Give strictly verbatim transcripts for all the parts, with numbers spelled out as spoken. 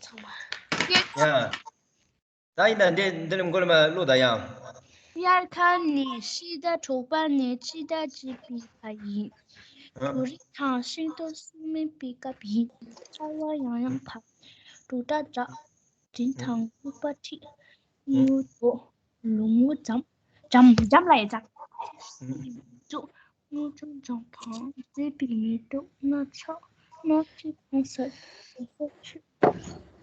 ཚང་མ། ཡ། ད་ཡིན་ད་འདི་འདི་ནི་མགོ་ལ་མ་བླུག་ད་ཡང་། དབྱར་ཁ་ནས་ཕྱི་ཟླ་དྲུག་པ་ནས་ཕྱི་ཟླ་བརྒྱད་པའི་བར་ཡིན། ཨ། བོད་རིགས་དང་ཤིང་ཏོག་སེམས་ཕན་པའི་སྐབས་ཡིན། ཆར་པ་ཡང་ཡང་བབས། འབྲུག་སྒྲ་གྲགས། དྲིན་དང་སྨྱུག་པ་ཁྲིད། སྨྱུག་རྡོ། ལུང་མོ་འཇམ། འཇམ་འཇམ་ལ་ཡི་འཇམ། ཨ། ཅུ། སྔོ་ལྗང་ལྗང་དང་མཛེས་པའི་མེ་ཏོག་སྣ་ཚོགས་སྣ་ཁྲིད་གང་སར་གང་སར་མཆོད།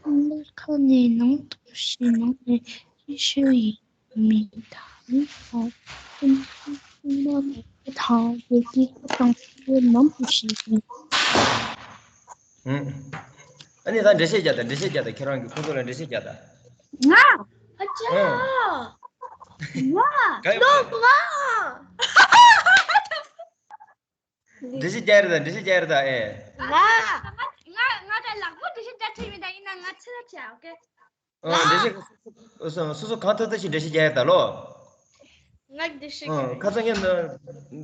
དབྱར་ཁ་ནས་ནང་དུ་ཕྱིན། ནང་ནས་ཕྱི་ཤོད་ཡིན། མི་དང་མི་དང་ཀུན་ཀུན་མ་མ་དང་བོད་ཀྱི་དང་བོད་ནམ་དུ་ཞིག་ཡིན། ཨ་ནི་ད་འགྲེལ་བཤད་རྒྱག་ད། འགྲེལ་བཤད་རྒྱག་ད། ཁྱེད་རང་གི་ཁོང་ཚོ་ལ་འགྲེལ་བཤད་རྒྱག་ད། ང་། ཨ་ཅག་ང་། ག་ཡོད་པ། ང་། འགྲེལ་བཤད་རྒྱག་རེད་ད། འགྲེལ་བཤད་རྒྱག་རེད་ད། ཨེ། ང་། ང་ང་ད་ལག་པ་འགྲེལ་བཤད་རྒྱག་ཐུབ་མེད་ད། ཡིན་ན་ང་ཚེ་ལ་བྱ། ཨོ་ཀེ། ཨ། འགྲེལ་བཤད་སོ་སོ་སོ་སོ་གང་ཐུབ་ཐུབ་ཞིག་འགྲེལ་བཤད་རྒྱག་ཡ་ད་ལོ། ང་འགྲེལ་བཤད་ཨ། རྒྱག་ཁ་སང་ངས་ནི་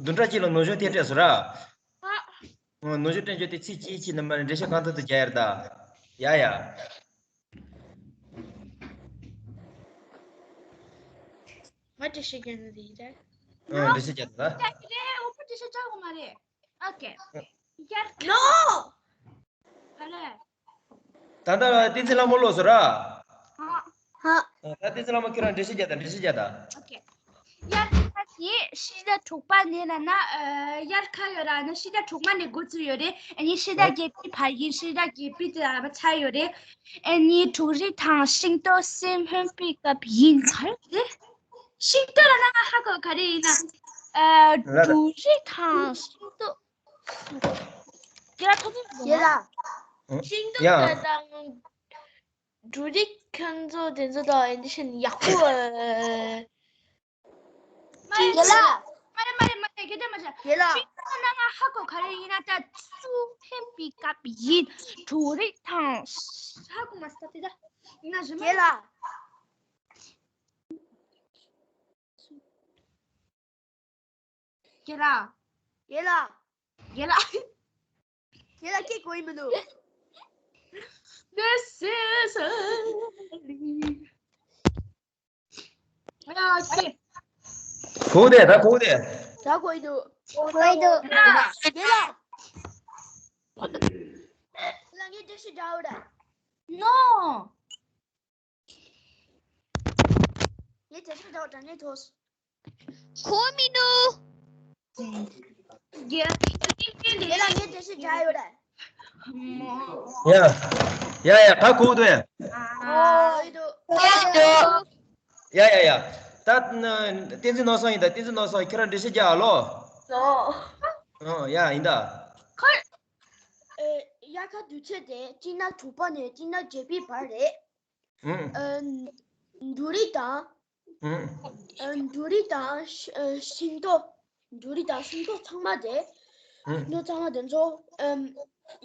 བདུན་ཕྲག་གཅིག་ལ་ནོར་གཞོན་ཐད་སྤྲད་སོང་ར། ཨ། ཨ། ནོར་གཞོན་སྤྲད་རྒྱུ་དེ་ཚིག་གཅིག་གཅིག་ནི་མ་རེད། འགྲེལ་བཤད་གང་ཐུབ་ཐུབ་རྒྱག་ཡ་རེད་ད། ཡ་ཡ། ང་འགྲེལ་བཤད་རྒྱག་ནི་རེད་ད། ཨ། འགྲེལ་བཤད་རྒྱག་ད། རྒྱག་གི་རེད། འོ་པོ་འགྲེལ་བཤད་རྒྱག་དགོས་མ་རེད། ཨོ་ཀེ། རྒྱག་གི། ནོ། ཨ་ལས། ད་ལྟ་བསྟན་འཛིན་ལྷ་མོ་ལོག་སོང་ར། ཧ། ཧ། ད་བསྟན་འཛིན་ལྷ་མོ་ཁྱེད་རང་འགྲེལ་བཤད་རྒྱག་ད། འགྲེལ་བཤད་རྒྱག་ད། ཨོ་ཀེ། དབྱར་ཁ་ནི་ཕྱི་ཟླ་དྲུག་པ་ནས་ན་ན། ཨ། དབྱར་ཁ་ཡོད་ར་ན་ཕྱི་ཟླ་དྲུག་པ་ནས་འགོ་བཙུགས་ཡོད་རེད། ཨ་ནི་ཕྱི་ཟླ་ཨ། བརྒྱད་པའི་བར་ཡིན། ཕྱི་ཟླ་བརྒྱད་པའི་དེ་ལ་ཆགས་ཡོད་རེད། ཨ་ནི་འབྲུ་རིགས་དང་ཤིང་ཏོག་སེམས་ཕན་པའི་སྐབས་ཡིན། ག་རེ་རེད། ཤིང་ཏོག་ལ་ན་ང་ཧ་གོ། ག་རེ་ཡིན་ན། ཨ། ལ་ལ། འབྲུ་རིགས་དང་ཤིང་ཏོག་ཁྱེད་རང་ཐོག་མེད་འགྲོ་ཡེ་ལ། ཨ། ཤིང་ཏོག་ཡ། དེ་དང་འབྲུ་རིགས་ཁྱེད་ཚོ་དེ་ཚོ་དང་ཨེ་འདི་བཞིན་ཡག་པོ། ཨ། མ་རེད། ཡེ་ལ། མ་རེད་མ་རེད་མ་རེད། སྐད་ཆ་མ་བྱ། ཡེ་ལ། ཤིང་ཏོག་ན་ང་ཧ་གོ། ག་རེ་ཡིན་ན་ད་སུ་ཕན་པའི་སྐབས་ཡིན། འབྲུ་རིགས་དང་ཧ་གོ་མ་སོང་དེ་ད། ཡིན་ན་རེད་མ་ཡེ་ལ། རེད། ཡེ་ལ། ཡེ་ལ། ཡེ་ལ། ཡེ་ལ་སྐད་གོ་ཡི་མི་འདུག This is a ལི། ཨ་ཙི། གོ་དེ་ད་གོ་དེ། ད་གོ་ཡི་འདུག་གོ་ཡི་འདུག་ཡེ་ལ། ཡེ་ལ། ལ་ངའི་འགྲེལ་བཤད་འདྲ་བོ་རེད། No། ངས་དེ་ཚོ་འདྲ་བ་དྲ་ངས་ཐོས། གོ་མི་འདུག་རྒྱལ་ལ་ངས་དེ་ཚོ་འདྲ་ཡོད་རེད། ཡ། ཡ་ཡ་ད་གོ་འདུག་ཡ། ཨོ་ཡོད་འདུག་ཡ་ཡ་ཡ། ད་བསྟན་འཛིན་ནོར་བཟང་ཡིན་ད། བསྟན་འཛིན་ནོར་བཟང་ཁྱེད་རང་འགྲེལ་བཤད་རྒྱག་ཨ་ལོ། ཨོ་ཡ་ཡིན་ད། ཁོ། ཨེ། དབྱར་ཁ་དུས་ཚོད་དེ་སྤྱི་ཟླ་དྲུག་པ་ནས་སྤྱི་ཟླ་བརྒྱད་པའི་བར་རེད། ཨ། འབྲུ་རིགས་དང་། ཨ། འབྲུ་རིགས་དང་ཤ- ཨ། ཤིང་ཏོག་འབྲུ་རིགས་དང་ཤིང་ཏོག་ཚང་མ་དེ། ཤིང་ཏོག་ཚང་མ་དེ་ཚོ། ཨམ།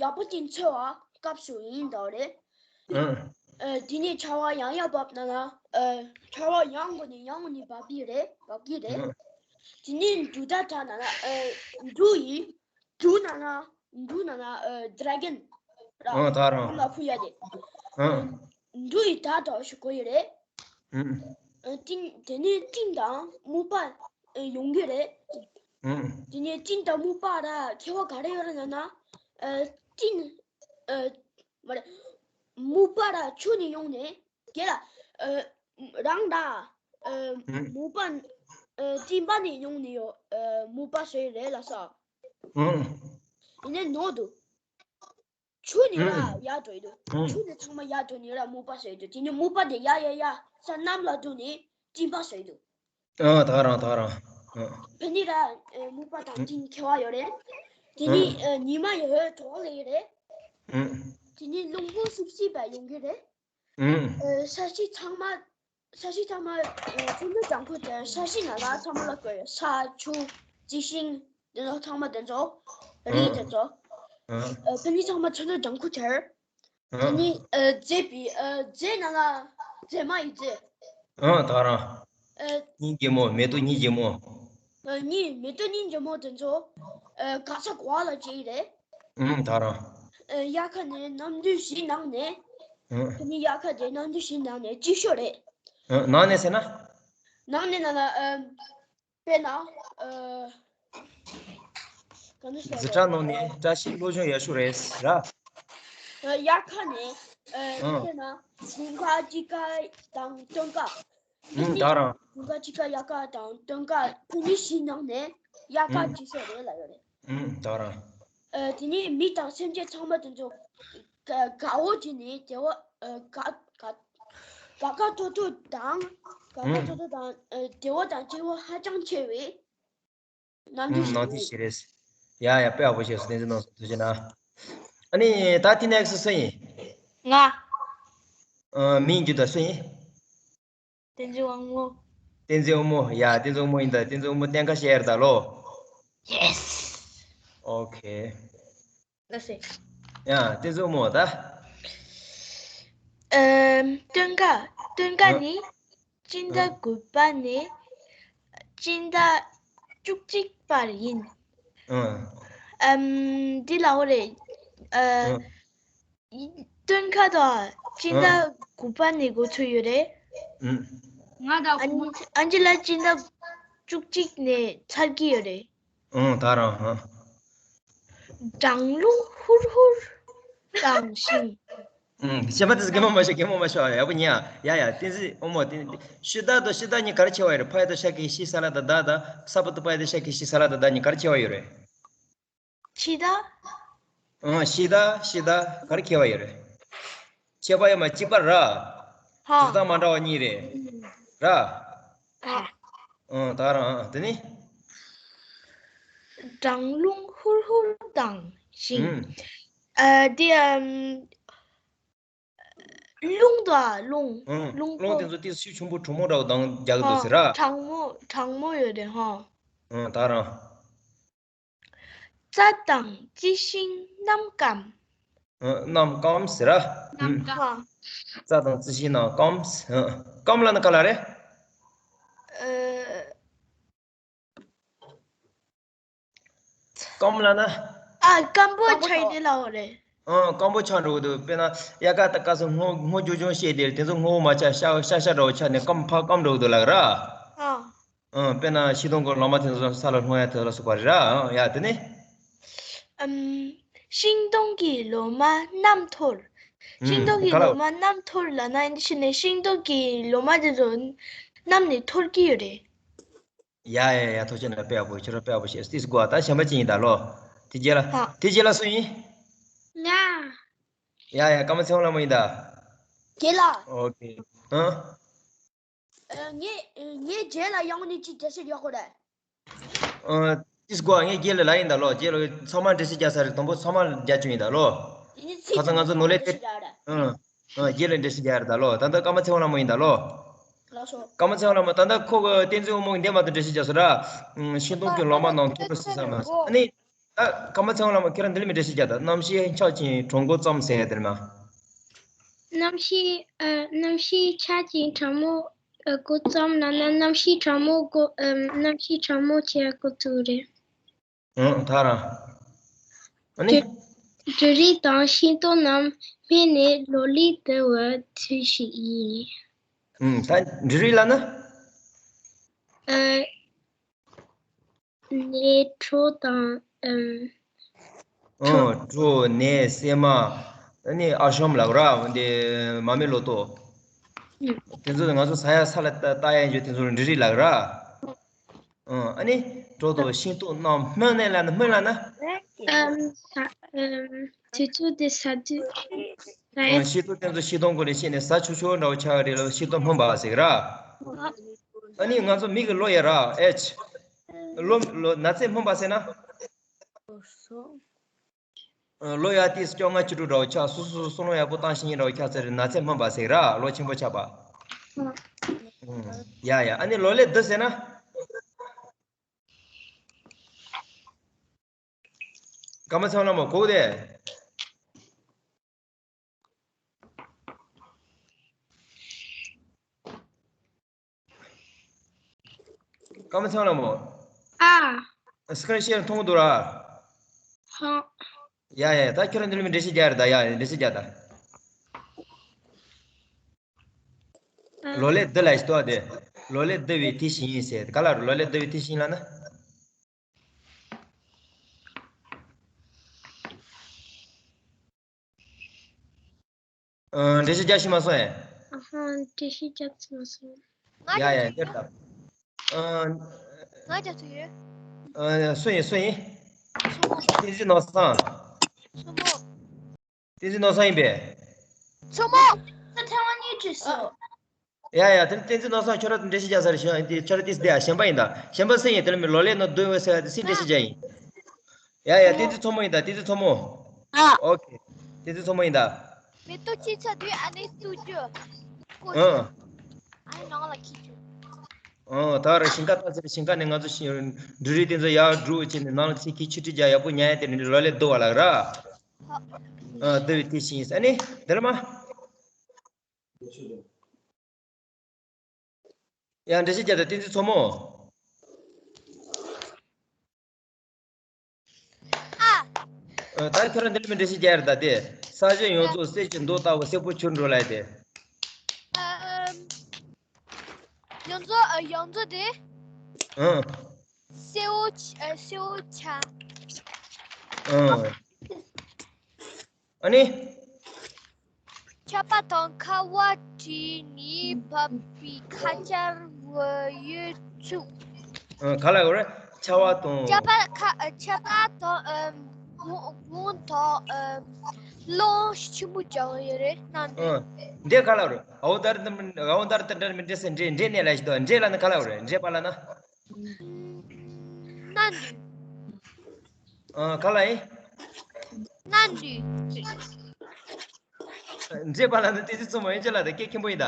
ཡག་པོ་ཅིག་འཚོ་བ་སྐབས་སུ་ཡིན་འདུག་རེད། ཨ། དེ་ནས་ཆར་པ་ཡང་ཡང་བབས་ན་ན། ཨ། ཆར་པ་ཡང་འགོ་ནས་ཡང་འགོ་ནས་བབས་ཀྱི་རེད། བབས་ཀྱི་རེད། དེ་ནས་འབྲུག་སྒྲ་གྲགས་ན་ན། ཨ། འབྲུག་ཡིན། འབྲུག་ནང་ན། འབྲུག་ནང་ན། ཨ། dragon ར། ཨ། ད་རང་། ལ་ཕུ་ཡ་དེ། ཨ། འབྲུག་ཡི་ད་ད་ཞུ་གོ་ཡི་རེད། ཨ། སྤྲིན། དེ་ནས་སྤྲིན་དང་སྨུག་པ། ཨ། ཡོང་གི་རེད། ཨ། དེ་ནས་སྤྲིན་དང་སྨུག་པ་ར་ཁྱད་པར་ག་རེ་ཡོད་རེད་ན་ན། ཨ། སྤྲིན། ཨ། མ་རེད། སྨུག་པ་ར་ཆུ་ནས་ཡོང་ནས། དེ་ལ། ཨ། རང་ད། ཨ། སྨུག་པ། ཨ། སྤྲིན་པ་ནས་ཡོང་ནས་ཡོད། ཨ། སྨུག་པ་བཟོས་རེད་ལ་ས། ཡིན་ནའི་ནོར་འདུག་ཆུ་ནས་ར་ཡར་འགྲོ་ཡི་འདུག་ཆུ་ནས་ཚང་མ་ཡར་འགྲོ་ནས་ར་སྨུག་པ་བཟོས་འདུག་དེ་ནས་སྨུག་པ་དེ་ཡར་ཡར་ཡར་ས་གནམ་ལ་འགྲོ་ནས་སྤྲིན་པ་བཟོས་འདུག་ཨ། ད་རང་ད་རང་། ཨ། ཕ་ནི་ར། ཨ། སྨུག་པ་དང་སྤྲིན་ཁྱད་པར་ཡོད་རེད། དེ་ནས། ཨ། ཉི་མ་ཡོད་གྲོགས་ལས་རེད། དེ་ནས་རླུང་བུ་སུབ་སུབ་པ་ཡོང་གི་རེད། ཨ། ས་གཞི་ཚང་མ། ས་གཞི་ཚང་མ། ཨ། ཆུ་ནུབ་ལྗང་ཁུ་དེ་ས་གཞི་ནང་ལ་ཚང་མ་ལ་བཀོད་ཡོད། ས་ཆུ། རྩི་ཤིང་། དེ་ཚོ་ཚང་མ་དེ་ཚོ། རི་དེ་ཚོ། ཨ། ཕ་ནི་ཚང་མ་ཆུ་ནུབ་ལྗང་ཁུ་དེར། ཨ། དེ་ནི། ཨ། མཛེས་པའི། ཨ། མཛེས་ནང་ལ་མཛེས་མ་ཡི་མཛེས། ཨ། ད་རང་། ཨ། སྙིང་རྗེ་མོ། མེ་ཏོག་སྙིང་རྗེ་མོ། ཨ། སྙིང་། མེ་ཏོག་སྙིང་རྗེ་མོ་དེ་ཚོ། ཨ། ག་ས་ག་བ་ལ་སྐྱེ་ཡི་རེད། ཨ། ད་རང་། ཨ། དབྱར་ཁ་ནས་གནམ་དུས་བཞི་ནང་ནས། ཨང་། ཁོ་གཉིས་དབྱར་ཁ་དེ་གནམ་གྲུ་བཞིའི་ནང་ནས་གཅིག་ཤོས་རེད། ཨང་། ནང་ནས་ཟེར་ན། ནང་ནས་ན་ན་ཨམ། དཔེར་ན། ཨ། ག་འདྲ་ཟེར་དགོས་རེད། འཛིན་གྲྭ་ནང་ནས་བཀྲ་ཤིས་སློབ་སྦྱོང་ཡག་ཤོས་རེད་ར། ཨ། དབྱར་ཁ་ནས། ཨ། ཨང་། དཔེར་ན་དགུན་ཁ་དཔྱིད་ཁ་དང་སྟོན་ཁ། ཨང་། ད་རང་། དགུན་ཁ་དཔྱིད་ཁ་དབྱར་ཁ་དང་སྟོན་ཁ་ཁོ་གཉིས་བཞི་ནང་ནས་དབྱར་ཁ་ཨང་། གཅིག་ཤོས་རེད་ལབ་ཡོད་རེད། ཨང་། ད་རང་། ཨ། དེ་ནས་མི་དང་སེམས་ཅན་ཚང་མ་དེ་ཚོ་དགའ་བོ་བྱས་ནས་བདེ་བོ། ཨ། དགའ་དགའ་དགའ་དགའ་ཐོ་ཐོ་དང་། དགའ་དགའ་ཨང་། ཐོ་ཐོ་དང་། ཨ། བདེ་བོ་དང་སྐྱིད་པོ་ཧ་ཅང་ཆེ་བའི་ནམ་དུས་ཨང་། ཤིག་ནམ་དུས་རེད། ཤིག་རེད། ཡ་ཡ། དཔེ་ཡག་པོ་བཤད་སོང་། བསྟན་འཛིན་ནང་སོང་། ཐུགས་རྗེ་གནང་། ཨ་ནི་ད་དེ་ནེག་སི་སུ་ཡིན། ང་། ཨ། མིང་རྒྱུད་ད་སུ་ཡིན། བསྟན་འཛིན་དབང་མོ། བསྟན་འཛིན་དབང་མོ། ཡ། བསྟན་འཛིན་དབང་མོ་ཡིན་ད། བསྟན་འཛིན་དབང་མོ་སྟོན་ཁ་བཤད་ཡར་ད་ལོ། Yes། ཨོ་ཁེ། ལགས་སེ། ཡ། བསྟན་འཛིན་དབང་མོ་ད། ཨམ། སྟོན་ཁ། སྟོན་ཁ་ཨ་ནི་སྤྱི་ཟླ་ཨ་དགུ་པ་ནས་སྤྱི་ཟླ་བཅུ་གཅིག་བར་ཡིན། ཨ་ཨམ། འདི་ལ་འོ་རེད། ཨ། ཨ་སྟོན་ཁ་དང་སྤྱི་ཟླ་ཨ་དགུ་པ་ནས་འགོ་ཚུགས་ཡོད་རེད། ཨ་ང་དང་ཨ་ནི་ཨ་ནི་ལ་སྤྱི་ཟླ་བཅུ་གཅིག་ནས་ཚར་གྱི་ཡོད་རེད། ཨང་། ད་རང་། ཨང་། གྲང་རླུང་ཧུར་ཧུར་ལྡང་ཞིང་། ཨང་། བཤད་པ་དེ་ཚོ་གད་མོ་མ་ཤོར། གད་མོ་མ་ཤོར། ཡག་པོ་ཉན་ཨ། ཡ་ཡ། བསྟན་འཛིན་དབང་མོ། བསྟན། ཤི་ད་དང་ཤི་ད་གཉིས་ག་རེ་ཕྱེ་བ་ཡོད་རེད། ཕ་ཡ་དང་ཤ་གི་ཤི་ས་ལ་ད་ད་དང་། ས་པ་ཏུ་པ་ཡ་དང་ཤ་གི་ཤི་ས་ལ་ད་ད་གཉིས་ག་རེ་ཕྱེ་བ་ཡོད་རེད། ཤི་ད། ཨང་། ཤི་ད་ཤི་ད་ག་རེ་ཕྱེ་བ་ཡོད་རེད། ཁྱད་པར་ཡོད་མ། གཅིག་པ་ར། ཧ། འགྲོ་སྟངས་མ་འདྲ་བ་གཉིས་རེད། ར། ཧ། ཨང་། ད་རང་། དེ་ནི། གྲང་རླུང་ཧུར་ཧུར་ལྡང་ཞིང་། ཨང་། ཨ། དེ་ཨམ། རླུང་དང་རླུང་། ཨང་། རླུང་། རླུང་དེ་ཚོ་ཏིས་ཤུ་ཆུང་པོ་གྲང་མོ་འདྲ་བོ་ལྡང་རྒྱག་གི་འདུག་ཟེར་ར། གྲང་མོ་གྲང་མོ་ཡོད་རེད་ཧ། ཨང་། ད་རང་། རྩྭ་དང་རྩི་ཤིང་གནམ་སྐམ། ཨ། གནམ་སྐམ་ཟེར་ར། གནམ་སྐམ། ཨ། རྩྭ་དང་རྩི་ཤིང་གནམ་སྐམ། ཨ། སྐམ་ལབ་ན་ག་ལབ་རེད། ཨ། སྐམ་ལབ་ན། ཨ། སྐམ་པོ་ཆགས་ཡོད་ལབ་པ་རེད། ཨ། སྐམ་པོ་ཆགས་འགྲོ་གི་འདུག་དཔེར་ན་དབྱར་ཁ་ད་སྐབས་སུ་སྔོ་སྔོ་ལྗང་ལྗང་བཤད་དེ། དེ་ཚོ་སྔོ་པོ་མ་ཆགས། ཤ་ཤ་ཤ་འདྲ་བོ་ཆགས་ནས་སྐམ། ཕར་སྐམ་འགྲོ་གི་འདུག་ལབ་ར། ཨ། ཨང་། དཔེར་ན་ཤིང་སྡོང་གི་ལོ་མ་དེ་ཚོ་ས་ལ་ལྷུང་ཡ་དེ་ལ་སོགས་པ་རེད་ར། ཨང་། ཡ། དེ་ནི། ཨམ། ཤིང་སྡོང་གི་ལོ་མ་གནམ་འཐོར། ཨང་། ཤིང་སྡོང་གི་ག་ལ། ལོ་མ་གནམ་འཐོར་ལབ་ན་འདི་ཕྱི་ནས་ཤིང་སྡོང་གི་ལོ་མ་དེ་ཚོ་གནམ་ནས་འཐོར་གྱི་ཡོད་རེད། ཡ་ཡ་ཡ། ཐུགས་རྗེ་གནང་། དཔེ་ཡག་པོ། ཁྱོད་རང་དཔེ་ཡག་པོ་བཤད། ཏིས་གོ་ད་གཞན་པ་ཅི་ཡིན་ད་ལོ། དེ་རྗེས་ལ། ཧ། དེ་རྗེས་ལ་སུ་ཡིན། ང་། ཡ་ཡ། ཀརྨ་ཚེ་དབང་ལྷ་མོ་ཡིན་ད། རྗེས་ལ། ཨོ་ཁེ། ཨང་། ཨ། ངས་ངས་རྗེས་ལ་ཡང་ནས་ཅིག་རྒྱབ་བཤད་རྒྱག་དགོས་རེད། ཨ། ཏིས་གོ་ངས་རྗེས་ལ་ལབ་ཡིན་ད་ལོ། རྗེས་ལ་ཚང་མ་འགྲེལ་བཤད་རྒྱག་ས་རེད། དང་པོ་ཚང་མ་རྒྱག་བཅུག་ཡིན་ད་ལོ། དེ་ནས་ཁ་སང་ང་ཚོ་ནོར་ལས་དེ། ཨ། ཨ། རྗེས་ལ་འགྲེལ་བཤད་རྒྱག་རེད་ད་ལོ། ད་ལྟ་ཀརྨ་ཚེ་དབང་ལྷ་མོ་ཡིན་ད་ལོ། ལགས་སོ། ཀརྨ་ཚེ་དབང་ལྷ་མོ། ད་ལྟ་ཁོ་གི་བསྟན་འཛིན་དབང་མོ་གི་འདས་མ་ཐག་འགྲེལ་བཤད་རྒྱག་སོང་ར། ཨ། ཤིང་སྡོང་གི་ལོ་མ་གནམ་འཐོར་ཟེར་ས་མ། ཨ་ནི། ད་ཀརྨ་ཚེ་དབང་ལྷ་མོ་ཁྱེད་རང་འདི་ལ་མི་འགྲེལ་བཤད་རྒྱག་ད། གནམ་གཤིས་འཁྱག་ཅིང་གྲང་འགོ་བརྩམས་ཟེར་ཡ་དེ་རེད་མ། གནམ་གཤིས། ཨ། གནམ་གཤིས་འཁྱག་ཅིང་གྲང་མོ། ཨ། འགོ་བརྩམས་ལབ་ན་གནམ་གཤིས་གྲང་མོ་འགོ། ཨ། གནམ་གཤིས་གྲང་མོ་བྱེད་ཡ་འགོ་བཙུགས་རེད། ཨང་། ད་རང་། ཨ་ནི། འབྲུ་རིགས་དང་ཤིང་ཏོག་རྣམས་སྨིན་ནས་ལོ་ལེགས་བསྡུ་བའི་དུས་ཤིག་ཡིན། ཨང་། ད་འབྲུ་རིགས་ལབ་ན། ཨ། ནས་གྲོ་དང་། ཨམ། ཨང་། གྲོ། ནས། སྲན་མ། ཨ་ནི་ཨ་ཤོམ་ལབ་ར། འདི་མ་རྨོས་ལོ་ཏོག་ཨང་། དེ་ཚོ་ང་ཚོ་ཟ་ཡ་ས་ལ་བཏགས་ཡ་ཡིན་རྒྱུ་དེ་ཚོ་འབྲུ་རིགས་ལབ་ར། ཨང་། ཨ་ནི་གྲོ་དང་ཤིང་ཏོག་རྣམས་སྨིན་ནས་ལབ་ན། སྨིན་ལབ་ན། ཨམ། ས། ཨམ། དུས་ཚོད་དེ་ཟ་དུས། ཨང་། ཤིང་ཏོག་དེ་ཚོ་ཤིང་སྡོང་གི་ལས་བྱས་ནས་ཟ་ཆོག་ཆོག་འདྲ་བོ་ཆགས་རེད་ལ། ཤིང་ཏོག་སྨིན་པ་ཟེར་གི་ར། ཨ་ནི་ང་ཚོ་མིག་གི་ལོ་ཡ་ར། ཨེཆ། ལོ། ལོ། ན་ཚས་སྨིན་པ་ཟེར་ན། ལོ་ཡ་ཏིས་བཅོ་ལྔ་བཅུ་དྲུག་འདྲ་བོ་ཆགས། སོ་སོ་སོ་སོ་ལོ་ཡག་པོ་བཏང་ཤེས་འདྲ་བོ་ཆགས་ཚར་རེད། ན་ཚས་སྨིན་པ་ཟེར་གི་ར། ལོ་ཆེན་པོ་ཆགས་པ། ཨང་། ཡ་ཡ། ཨ་ནི་ལོ་ལེགས་བསྡུ་ཟེར་ན། ཀརྨ་ཚེ་དབང་ལྷ་མོ་གོ་གི་དེ། ཀརྨ་ཚེ་དབང་ལྷ་མོ། ཨ། སི་ཀྲིན་ཤེར་མཐོང་གི་འདུག་ར། ཧང་། ཡ་ཡ། ད་ཁྱོད་རང་འདི་ལ་མི་འགྲེལ་བཤད་རྒྱག་རེད་ད། ཡ་ཡ། འགྲེལ་བཤད་རྒྱག་ད། ལོ་ལེགས་འདི་ལ་ཞིག་ཏོ་དེ། ལོ་ལེགས་འདི་བའི་དེ་བཞིན་ཡིན་ཟེར། ག་ལ་རུ་ལོ་ལེགས་འདི་བའི་དེ་བཞིན་ལ་ན། ཨ། འགྲེལ་བཤད་རྒྱག་ཤེས་མ་སོང་ཨེ། ཨ་ཧ། འགྲེལ་བཤད་རྒྱག་ཐུབ་མ་སོང་། ང་ཡ་ཡ་རྒྱག་ཐུབ་ཡོད། ཨ། ང་རྒྱག་ཐུབ་ཡོད། ཨ། སུ་ཡིན་སུ་ཡིན། མཚོ་མོ། བསྟན་འཛིན་ནོར་བཟང་། མཚོ་མོ། བསྟན་འཛིན་ནོར་བཟང་ཡིན་པས། མཚོ་མོ། ད་ཐེངས་མ་གཉིས་བྲིས་སོ། ཡ་ཡ། དེ་ནི་བསྟན་འཛིན་ནོར་བཟང་ཁྱོད་ར་འགྲེལ་བཤད་རྒྱག་ས་རེད་ཤོད། ཨ། དེ་ཁྱོད་ར་ཏིས་དེ་ཨ་གཞན་པ་ཡིན་ད། གཞན་པ་སུ་ཡིན། དེ་ལ་མི་ལོ་ལེགས་ནོར་འདུག་ཟེར་བ་དེ་སུས་འགྲེལ་བཤད་རྒྱག་ཡིན། ཡ་ཡ། བསྟན་འཛིན་མཚོ་མོ་ཡིན་ད། བསྟན་འཛིན་མཚོ་མོ། ཨ། ཨོ་ཁེ། བསྟན་འཛིན་མཚོ་མོ་ཡིན་ད། མེ་ཏོག་ཅི་ཚ་དུས་ཨ་ནེ་སུ་ཅུ། ཨ། ཨ་ནེ་ནང་ལ་ཁྱི་ཅུ། ཨ། ད་ར་ཞིང་ཁ་ལྟ་ཟེར། ཞིང་ཁ་ནས་ང་ཚོ་ཞིང་འབྲུ་རིགས་དེ་ཚོ་ཡར་སྒྲུག་བྱས་ནས་ནང་ལ་ཚིག་གི་ཆུ་ཁྲིད་རྒྱག་ཡག་པོ་ཉར་ཡ་དེ་ནི་ལོ་ལེགས་འདུག་བ་ལགས་ར། ཨ། འདི་བའི་དེ་བཞིན་ཡིན། ཨ་ནི་འདི་ལ་མ། ཡང་འགྲེལ་བཤད་རྒྱག་དང་། བསྟན་འཛིན་མཚོ་མོ། ཨ། ཨ། ད་ཁྱོད་རང་འདི་ལ་མི་འགྲེལ་བཤད་རྒྱག་ཡ་རེད་ད་དེ། ས་གཞི་ཡོངས་རྫོགས་གསེར་གྱི་མདོག་ལྟ་བུ་སེར་པོ་འཁྱུར་འགྲོ་ལབ་ཡ་དེ། ཨ། ཡོངས་རྫོགས། ཨ། ཡོངས་རྫོགས་དེ། ཨ། སེར་པོ་ཆ། ཨ། སེར་པོ་ཆ། ཨ། ཨ་ནི། ཆར་པ་དང་ཁ་བ་བྲིས་ནས་བབས་པའི་ཁ་ཆར་བུ་ཡོད་ཚུགས། ཨ། ག་ལ་ཡོད་རེད། ཆར་པ་དང་། ཆར་པ་ཁ། ཨ། ཆར་པ་དང་། ཨ། དགུང་དགུང་དང་། ཨ། རླུང་ཆེན་པོ་རྒྱག་ཡོད་རེད་ན། ཨ། འདི་ག་ལ་རེད། འོ་ད་རེད། འོ་ད་རེད། ད་འདྲ་མི་འདྲ་ཟེར། འདྲེ་འདྲེ་ནས་ལ་ཞིག་དང་། འདྲེ་ལ་ན་ག་ལ་རེད། འདྲེ་པ་ལ་ན། སྣ་འདུས། ཨ། ག་ལ་ཡིན། སྣ་འདུས། འདྲེ་པ་ལ་ནི་བསྟན་འཛིན་མཚོ་མོ་ཡིན་ཅི་ལ་དེ་སྐད་མཁན་པོ་ཡིན་ད།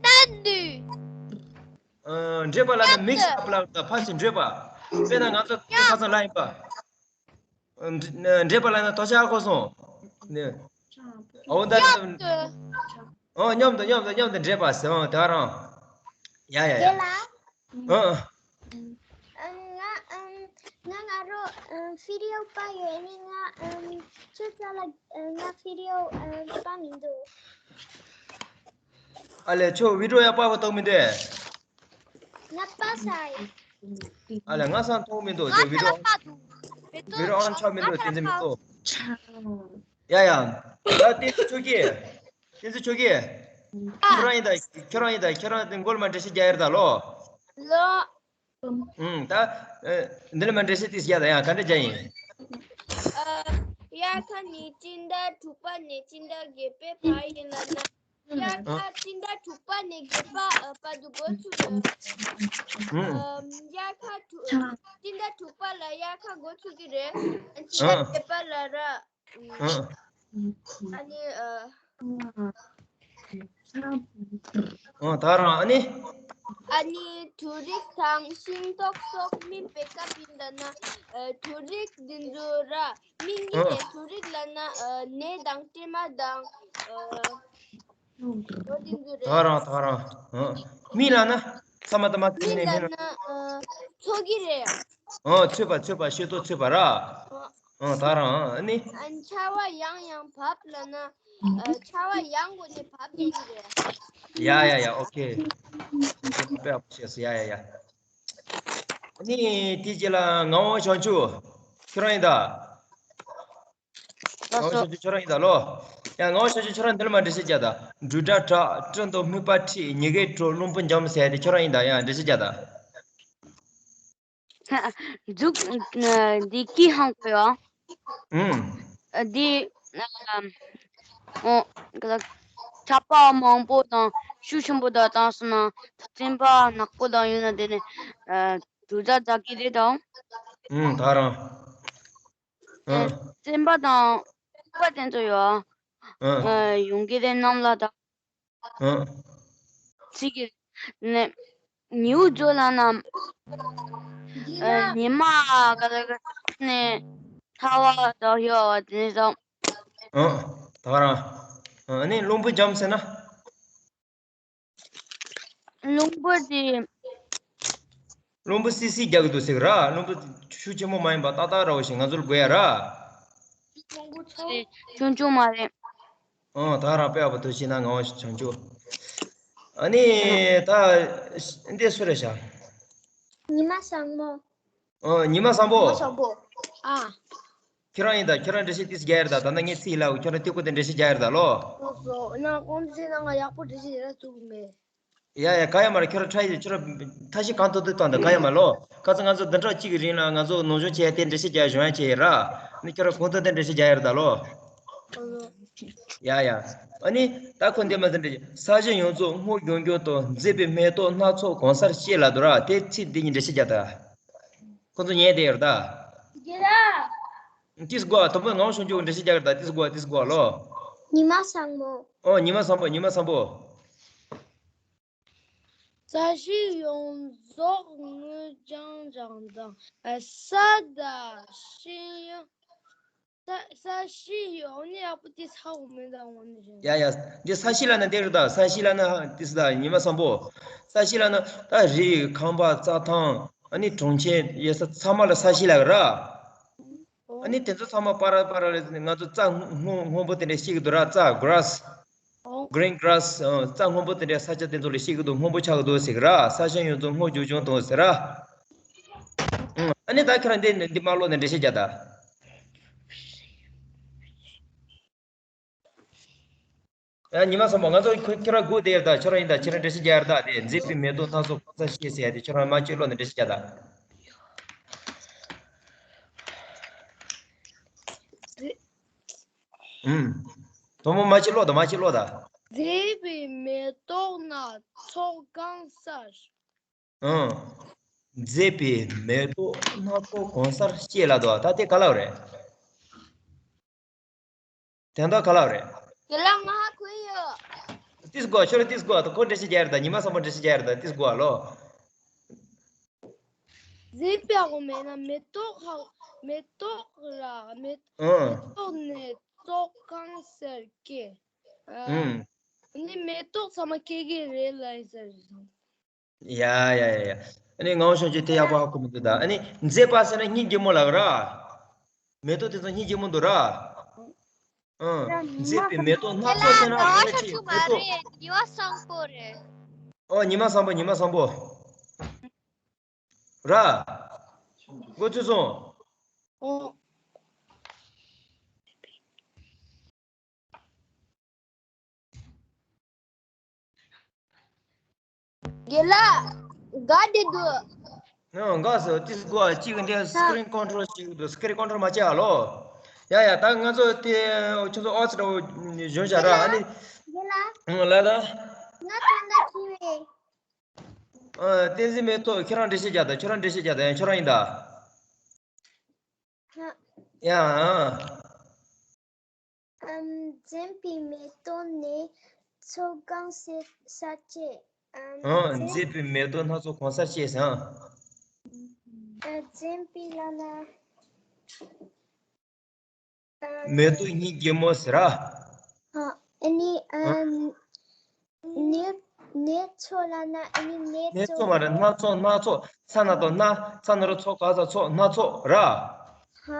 སྣ་འདུས། ཨ། འདྲེ་པ་ལ་ནི་མིག་ཤ་པ་ལ་ད་ཕ་ཆེ་འདྲེ་པ། དཔེར་ན་ང་ཚོ་ཁ་སང་ལ་ཡིན་པ། ཨ། འདྲེ་པ་ལ་ནི་དོ་ཆ་ཁོ་སོང་། ནི། ཨོ་ད་ནི། ཨོ་མཉམ་དུ་མཉམ་དུ་མཉམ་དུ་འདྲེ་པ་ཟེར། ཨོ་ད་རང་། ཡ་ཡ་ཡ། ཨ། ཨ། ང་ཨམ། ང་ང་རོ་ཨམ། བི་ཌི་ཡོ་པ་ཡོད་ནི། ང་ཨམ། ཁྱོད་ཙ་ལ་ཨམ། ང་བི་ཌི་ཡོ་ཨམ། པ་མི་འདུག་ཨ་ལས། ཁྱོད་བི་ཌི་ཡོ་ཡ་པ་བ་ཐོག་མི་འདུག་ང་པ་ས་ཡི། ཨ་ལས། ང་སང་མཐོང་མི་འདུག་ང་ཁྱོད་བི་ཌི་ཡོ། ཁ་ལ་པ་འདུག་མི་འདུག་བི་ཌི་ཡོ་ཨང་ཆགས་མི་འདུག་ང་ཁ་ལ་པ། བསྟན་འཛིན་མི་འདུག་ཡ་ཡ། ད་བསྟན་འཛིན་ཆོས་སྐྱིད། བསྟན་འཛིན་ཆོས་སྐྱིད། ཨ། ཁྱོད་རང་ཡིན་ད། ཁྱོད་རང་ཡིན་ད། ཁྱོད་རང་དེ་མགོ་ལ་མ་འགྲེལ་བཤད་རྒྱག་ཡར་ད་ལོ། ལོ། ཨུམ། ད། ཨ། འདི་ལ་མ་འགྲེལ་བཤད་དེ་བརྒྱབ་ད། ཡང་ག་འདྲ་བརྒྱབ་ཡིན། ཨ། དབྱར་ཁ་ནི་སྤྱི་ཟླ་དྲུག་པ་ནས་སྤྱི་ཟླ་བརྒྱད་པའི་བར་ཡིན་ལབ་ན། དབྱར་ཨ། ཁ་སྤྱི་ཟླ་དྲུག་པ་ནས་བརྒྱད་པ་བར་དུ་འགོ་ཚུགས་རེད། ཨུམ། ཨ། དབྱར་ཁ་དྲུག་སྤྱི་ཟླ་དྲུག་པ་ལ་དབྱར་ཁ་འགོ་ཚུགས་ཀྱི་རེད། སྤྱི་ཟླ་ཨ། བརྒྱད་པ་ལ་ར། ཨ། ཨ་ནི། ཨ། ཨ། ད་རང་ཨ་ནི། ཨ་ནི་དུག་རིགས་དང་ཤིང་ཏོག་སོགས་སྨིན་པའི་སྐབས་ཡིན་ད་ན། ཨ། དུག་རིགས་འདི་ཚོ་ར་སྨིན་གྱི་ཨ། རེད། དུག་རིགས་ལབ་ན། ཨ། ནས་དང་སྲན་མ་དང་། ཨ། འོ་འདི་ཚོ་ད་རེད། རང་ད་རང་། ཨ། སྨིན་ལབ་ན། ཚ་མ་ད་མ་ཚ་མི་ནས་ལབ་སྨིན་ན། ན། ཨ། ཚོས་ཀྱི་རེད། ཨ། ཚོས་པ་ཚོས་པ། ཤེས་ཏོ་ཚོས་པ་ར། ཨ། ཨ། ད་རང་ཨ་ནི། ཨ། ཆར་པ་ཡང་ཡང་བབས་ལབ་ན། ཨ། ཆར་པ་ཡང་སྒོ་ནས་བབས་ཡོང་གི་རེད། ཡ་ཡ་ཡ། ཨོ་ཁེ། དཔེ་ཡག་པོ་བཤད་སོང་། ཡ་ཡ་ཡ། ཨ་ནི་དེ་རྗེས་ལ་ངག་དབང་བྱང་ཆུབ། ཁྱོད་རང་ཡིན་ད། ལགས་ངག་དབང་སོ། བྱང་ཆུབ་ཁྱོད་རང་ཡིན་ད་ལོ། ཡ། ངག་དབང་བྱང་ཆུབ་ཁྱོད་རང་འདི་ལ་མ་འགྲེལ་བཤད་རྒྱག་ད། འབྲུག་སྒྲ་གྲགས། སྤྲིན་དང་སྨུག་པ་འཁྲིགས། ཉི་གེ་དྲུག་རླུང་བུ་འཇམ་ཟེར་དེ་ཁྱོད་རང་ཡིན་ད། ཡ། འགྲེལ་བཤད་རྒྱག་ད། མཛུབ། འདི་ཀི་ཧང་གོ་ཡོ། ཨུམ། འདི། ཨོ། ཆར་པ་མང་པོ་དང་ཤུགས་ཆེན་པོ་དང་བཏང་སོང་ན་སྲན་མ་ནག་པོ་དང་ཡོད་ན་དེ་ནས་འབྲུག་སྒྲ་རྒྱག་གི་རེད་དང་། ཨུམ། ད་རང་། ཨ། སྲན་མ་དང་སྨུག་པ་དེ་ཚོ་ཡོ། ཨ། ཡོང་གི་རེད་གནམ་ལ་ད། ཨ། ཚིག་གི་ནས་ཉིའུ་ཛོ་ལ་ན། ཨ། ཉི་མ་ག་ལ་ག་ནས་ཚ་བ་དང་ཡོ་བ་དེ་ནས་ད། ཨ། ད་རང་། ཨ་ནི་རླུང་བུ་འཇམ་ཟེར་ན། རླུང་བུ་དེ། རླུང་བུ་སིལ་སིལ་རྒྱག་གི་འདུག་ཟེར་གི་ར། རླུང་བུ་ཤུགས་ཆེན་པོ་མ་ཡིན་པ་ཏག་ཏག་འདྲ་བོ་ཞིག་ང་ཚོར་དགོས་ཡ་ར། ཆུང་ཆུང་མ་རེད། ཨང་། ད་རང་དཔེ་ཡག་པོ་འདུག་ཤེས་ན་ངག་དབང་བྱང་ཆུབ། ཨ་ནི་ད་འདི་སུ་རེད་ཤག་ཉི་མ་བཟང་མོ། ཨོ། ཉི་མ་བཟང་པོ། ཉི་མ་བཟང་པོ། ཨ། ཁྱེད་རང་ཡིན་ད། ཁྱེད་རང་འགྲེལ་བཤད་ཏིས་རྒྱག་ཡར་ད། ད་ནི་ངས་ཚིག་ལ་ཁྱེད་རང་ཏི་ཀོ་དེ་འགྲེལ་བཤད་རྒྱག་ཡར་ད་ལོ། ལགས་སོ། ཡང་ཁོང་ཚོས་ན་ང་ཡག་པོ་འགྲེལ་བཤད་རྒྱག་ཐུབ་མེད། ཡ་ཡ། ག་ཡ་མ་རེད། ཁྱོད་རང་ཁྲ་ཡི་ཁྱོད་རང་ཐ་ཤི་གང་ཐུབ་ཐུབ་བཏང་ད། ག་ཡ་མ་ལོ། ཁ་ཚ་ང་ཚོ་བདུན་ཕྲག་གཅིག་གི་རིང་ལ་ང་ཚོ་ནོར་འཇོག་བྱས་ཏེ་འགྲེལ་བཤད་རྒྱག་གཞོན་ཡ་བྱས་ཡིན་ར། ནི་ཁྱོད་རང་གོང་ཐུབ་དེ་འགྲེལ་བཤད་རྒྱག་ཡོད་རེད་ད་ལོ། ཡ་ཡ། ཨ་ནི་ད་ཁོ་འདི་མ་ཟིན་འགྲེལ་བཤད། ས་གཞི་ཡོངས་རྫོགས་སྔོ་ལྗང་ལྗང་དང་མཛེས་པའི་མེ་ཏོག་སྣ་ཚོགས་གང་སར་སྐྱེས་ལབ་འདུག་ར། དེ་ཚིག་འདི་གཉིས་འགྲེལ་བཤད་རྒྱག་ད། ཁོ་ཚོ་ཉན་བསྡད་ཡོད་རེད་ད། རྒན་ལགས། ཏིས་གོ་དང་པོ་ངག་དབང་ཆོས་འབྱུང་འགྲེལ་བཤད་རྒྱག་རེད་ད། ཏིས་གོ་ཏིས་གོ་ལོ། ཉི་མ་བཟང་མོ། ཨོ། ཉི་མ་བཟང་པོ། ཉི་མ་བཟང་པོ། ས་གཞི་ཡོངས་རྫོགས་སྔོ་ལྗང་ལྗང་དང་། ཨ། ས་དང་ཤིང་ཡང་། ས་ས་གཞི་ཡོངས་ནི་ཡག་པོ་ཏིས་ཧ་གོ་མེད་ད། འོ་ནི་རེད། ཡ་ཡ། འདི་ས་གཞི་ལབ་ན་འདི་རེད་ད། ས་གཞི་ལབ་ན་ཏིས་ད། ཉི་མ་བཟང་པོ། ས་གཞི་ལབ་ན་ད་རི་ཁང་པ་རྩྭ་ཐང་། ཨ་ནི་གྲོང་ཁྱེར་ཡོད་ས་ཚང་མ་ལ་ས་གཞི་ལབ་ར། ཨ་ནི་དེ་ཚོ་ཚང་མ་པར་པར་ང་ཚོ་རྩྭ་སྔོ་སྔོན་པོ་དེ་འདྲ་ཤེས་ཀྱི་འདུག་ར། རྩྭ་grass། Green grass། རྩྭ་སྔོན་པོ་དེ་འདྲ་ས་ཆ་དེ་ཚོ་ལ་ཤེས་ཀྱི་འདུག་སྔོན་པོ་ཆགས་ཀྱི་འདུག་ཟེར་གི་ར། ས་གཞི་ཡོངས་རྫོགས་སྔོ་ལྗང་ལྗང་དང་ཟེར་ར། ཨ་ནི་ད་ཁྱོད་རང་འདི་འདི་མ་ཀློག་ནས་འགྲེལ་བཤད་རྒྱག་ད། ཡ། ཉི་མ་བཟང་པོ། ང་ཚོ་ཁྱོད་ཁྱོད་རང་སྒུག་བསྡད་ཡོད་ད། ཁྱོད་རང་ཡིན་ད། ཁྱོད་རང་འགྲེལ་བཤད་རྒྱག་ཡོད་ད། དེ་མཛེས་པའི་མེ་ཏོག་སྣ་ཚོགས་གང་སར་སྐྱེས་ཟེར་ཡ་དེ་ཁྱོད་རང་མ་གཅིག་ཀློག་ནས་འགྲེལ་བཤད་རྒྱག་ད། ཨུམ། དང་པོ་མ་གཅིག་ཀློག་ད། མ་གཅིག་ཀློག་ད། མཛེས་པའི་མེ་ཏོག་སྣ་ཚོགས་གང་སར། ཨང་། མཛེས་པའི་མེ་ཏོག་སྣ་ཚོགས་གང་སར་སྐྱེས་ལབ་འདུག་ད་དེ་ག་ལབ་རེད། དོན་དག་ག་ལབ་རེད། དེ་ལ་ང་ཧ་གོ་ཡོད། ཏིས་གོ་ཁྱོད་ཏིས་གོ་ད། ཁོ་འགྲེལ་བཤད་རྒྱག་ཡོད་ད། ཉི་མ་བཟང་པོ་འགྲེལ་བཤད་རྒྱག་ཡོད་ད། ཏིས་གོ་ཨ་ལོ། མཛེས་པའི་གོ་མེད་ན་མེ་ཏོག་ཧ། མེ་ཏོག་ར་མེ། ཨང་། མེ་ཏོག་སྣ་ཚོགས་གང་སར་སྐྱེས། ཨ། ཨང་། ནི་མེ་ཏོག་ཚང་མ་སྐྱེ་གི་རེད་ལབ་ཡིན་ས་རེད། ཡ་ཡ་ཡ་ཡ། ཨ་ནི་ངག་དབང་ཆོས་འབྱུང་དེ་ཡག་པོ་ཧ་གོ་མི་འདུག་ད། ཨ་ནི་མཛེས་པ་ཟེར་ན་སྙིང་རྗེ་མོ་ལབ་ར། མེ་ཏོག་དེ་ཚོ་སྙིང་རྗེ་མོ་འདུག་ར། ཨང་། མཛེས་པའི་མེ་ཏོག་སྣ་ཚོགས་ཟེར་ན་ང་ཚོ་མེ་ཏོག་མེ་ཏོག་མ་རེད། ཉི་མ་བཟང་པོ་རེད། ཨོ། ཉི་མ་བཟང་པོ། ཉི་མ་བཟང་པོ། ར། མགོ་ཚོས་སོང་། ཨོ། རྒན་ལགས། དགའ་བདེ་འདུག་ཨང་། དགའ་སོ། ཏིས་གོ་ཨ། གཅིག་འདི་screen control བྱེད་ཀྱི་འདུག screen control མ་བྱེད་ཨ་ལོ། ཡ་ཡ། ད་ང་ཚོ་དེ་ཁྱོད་ཚོ་ཨོ་ཙི་འདྲ་བོ་གཞོན་བྱ་ར། ཨ་ནི། རྒན་ལགས། ཨང་། ལ་ད། ང་ད་ལྟ་ཁྱེར་བས། ཨ། བསྟན་འཛིན་མེ་ཏོག་ཁྱོད་རང་འགྲེལ་བཤད་རྒྱག་ད། ཁྱོད་རང་འགྲེལ་བཤད་རྒྱག་ད། ཡང་ཁྱོད་རང་ཡིན་ད། ཡ། ཨམ། མཛེས་པའི་མེ་ཏོག་སྣ་ཚོགས་གང་སར་སྐྱེས། ཨམ། ཨང་། མཛེས་པའི་མེ་ཏོག་སྣ་ཚོགས་གང་སར་སྐྱེས་ཟེར། ཨང་། མཛེས་པའི་ལབ་ན། མེ་ཏོག་སྙིང་རྗེ་མོ་ཟེར་ར། ཨ་ནི། ཨ། སྣ། སྣ་ཚོགས་ལབ་ན། ཨ་ནི་སྣ། སྣ་ཚོགས་མ་རེད། སྣ་ཚོགས། སྣ་ཚོགས། ས་ན་དང་སྣ། ཚ་ན་རོ་ཚོ་ག་ས་ཚོགས། སྣ་ཚོགས་ར། ཧ།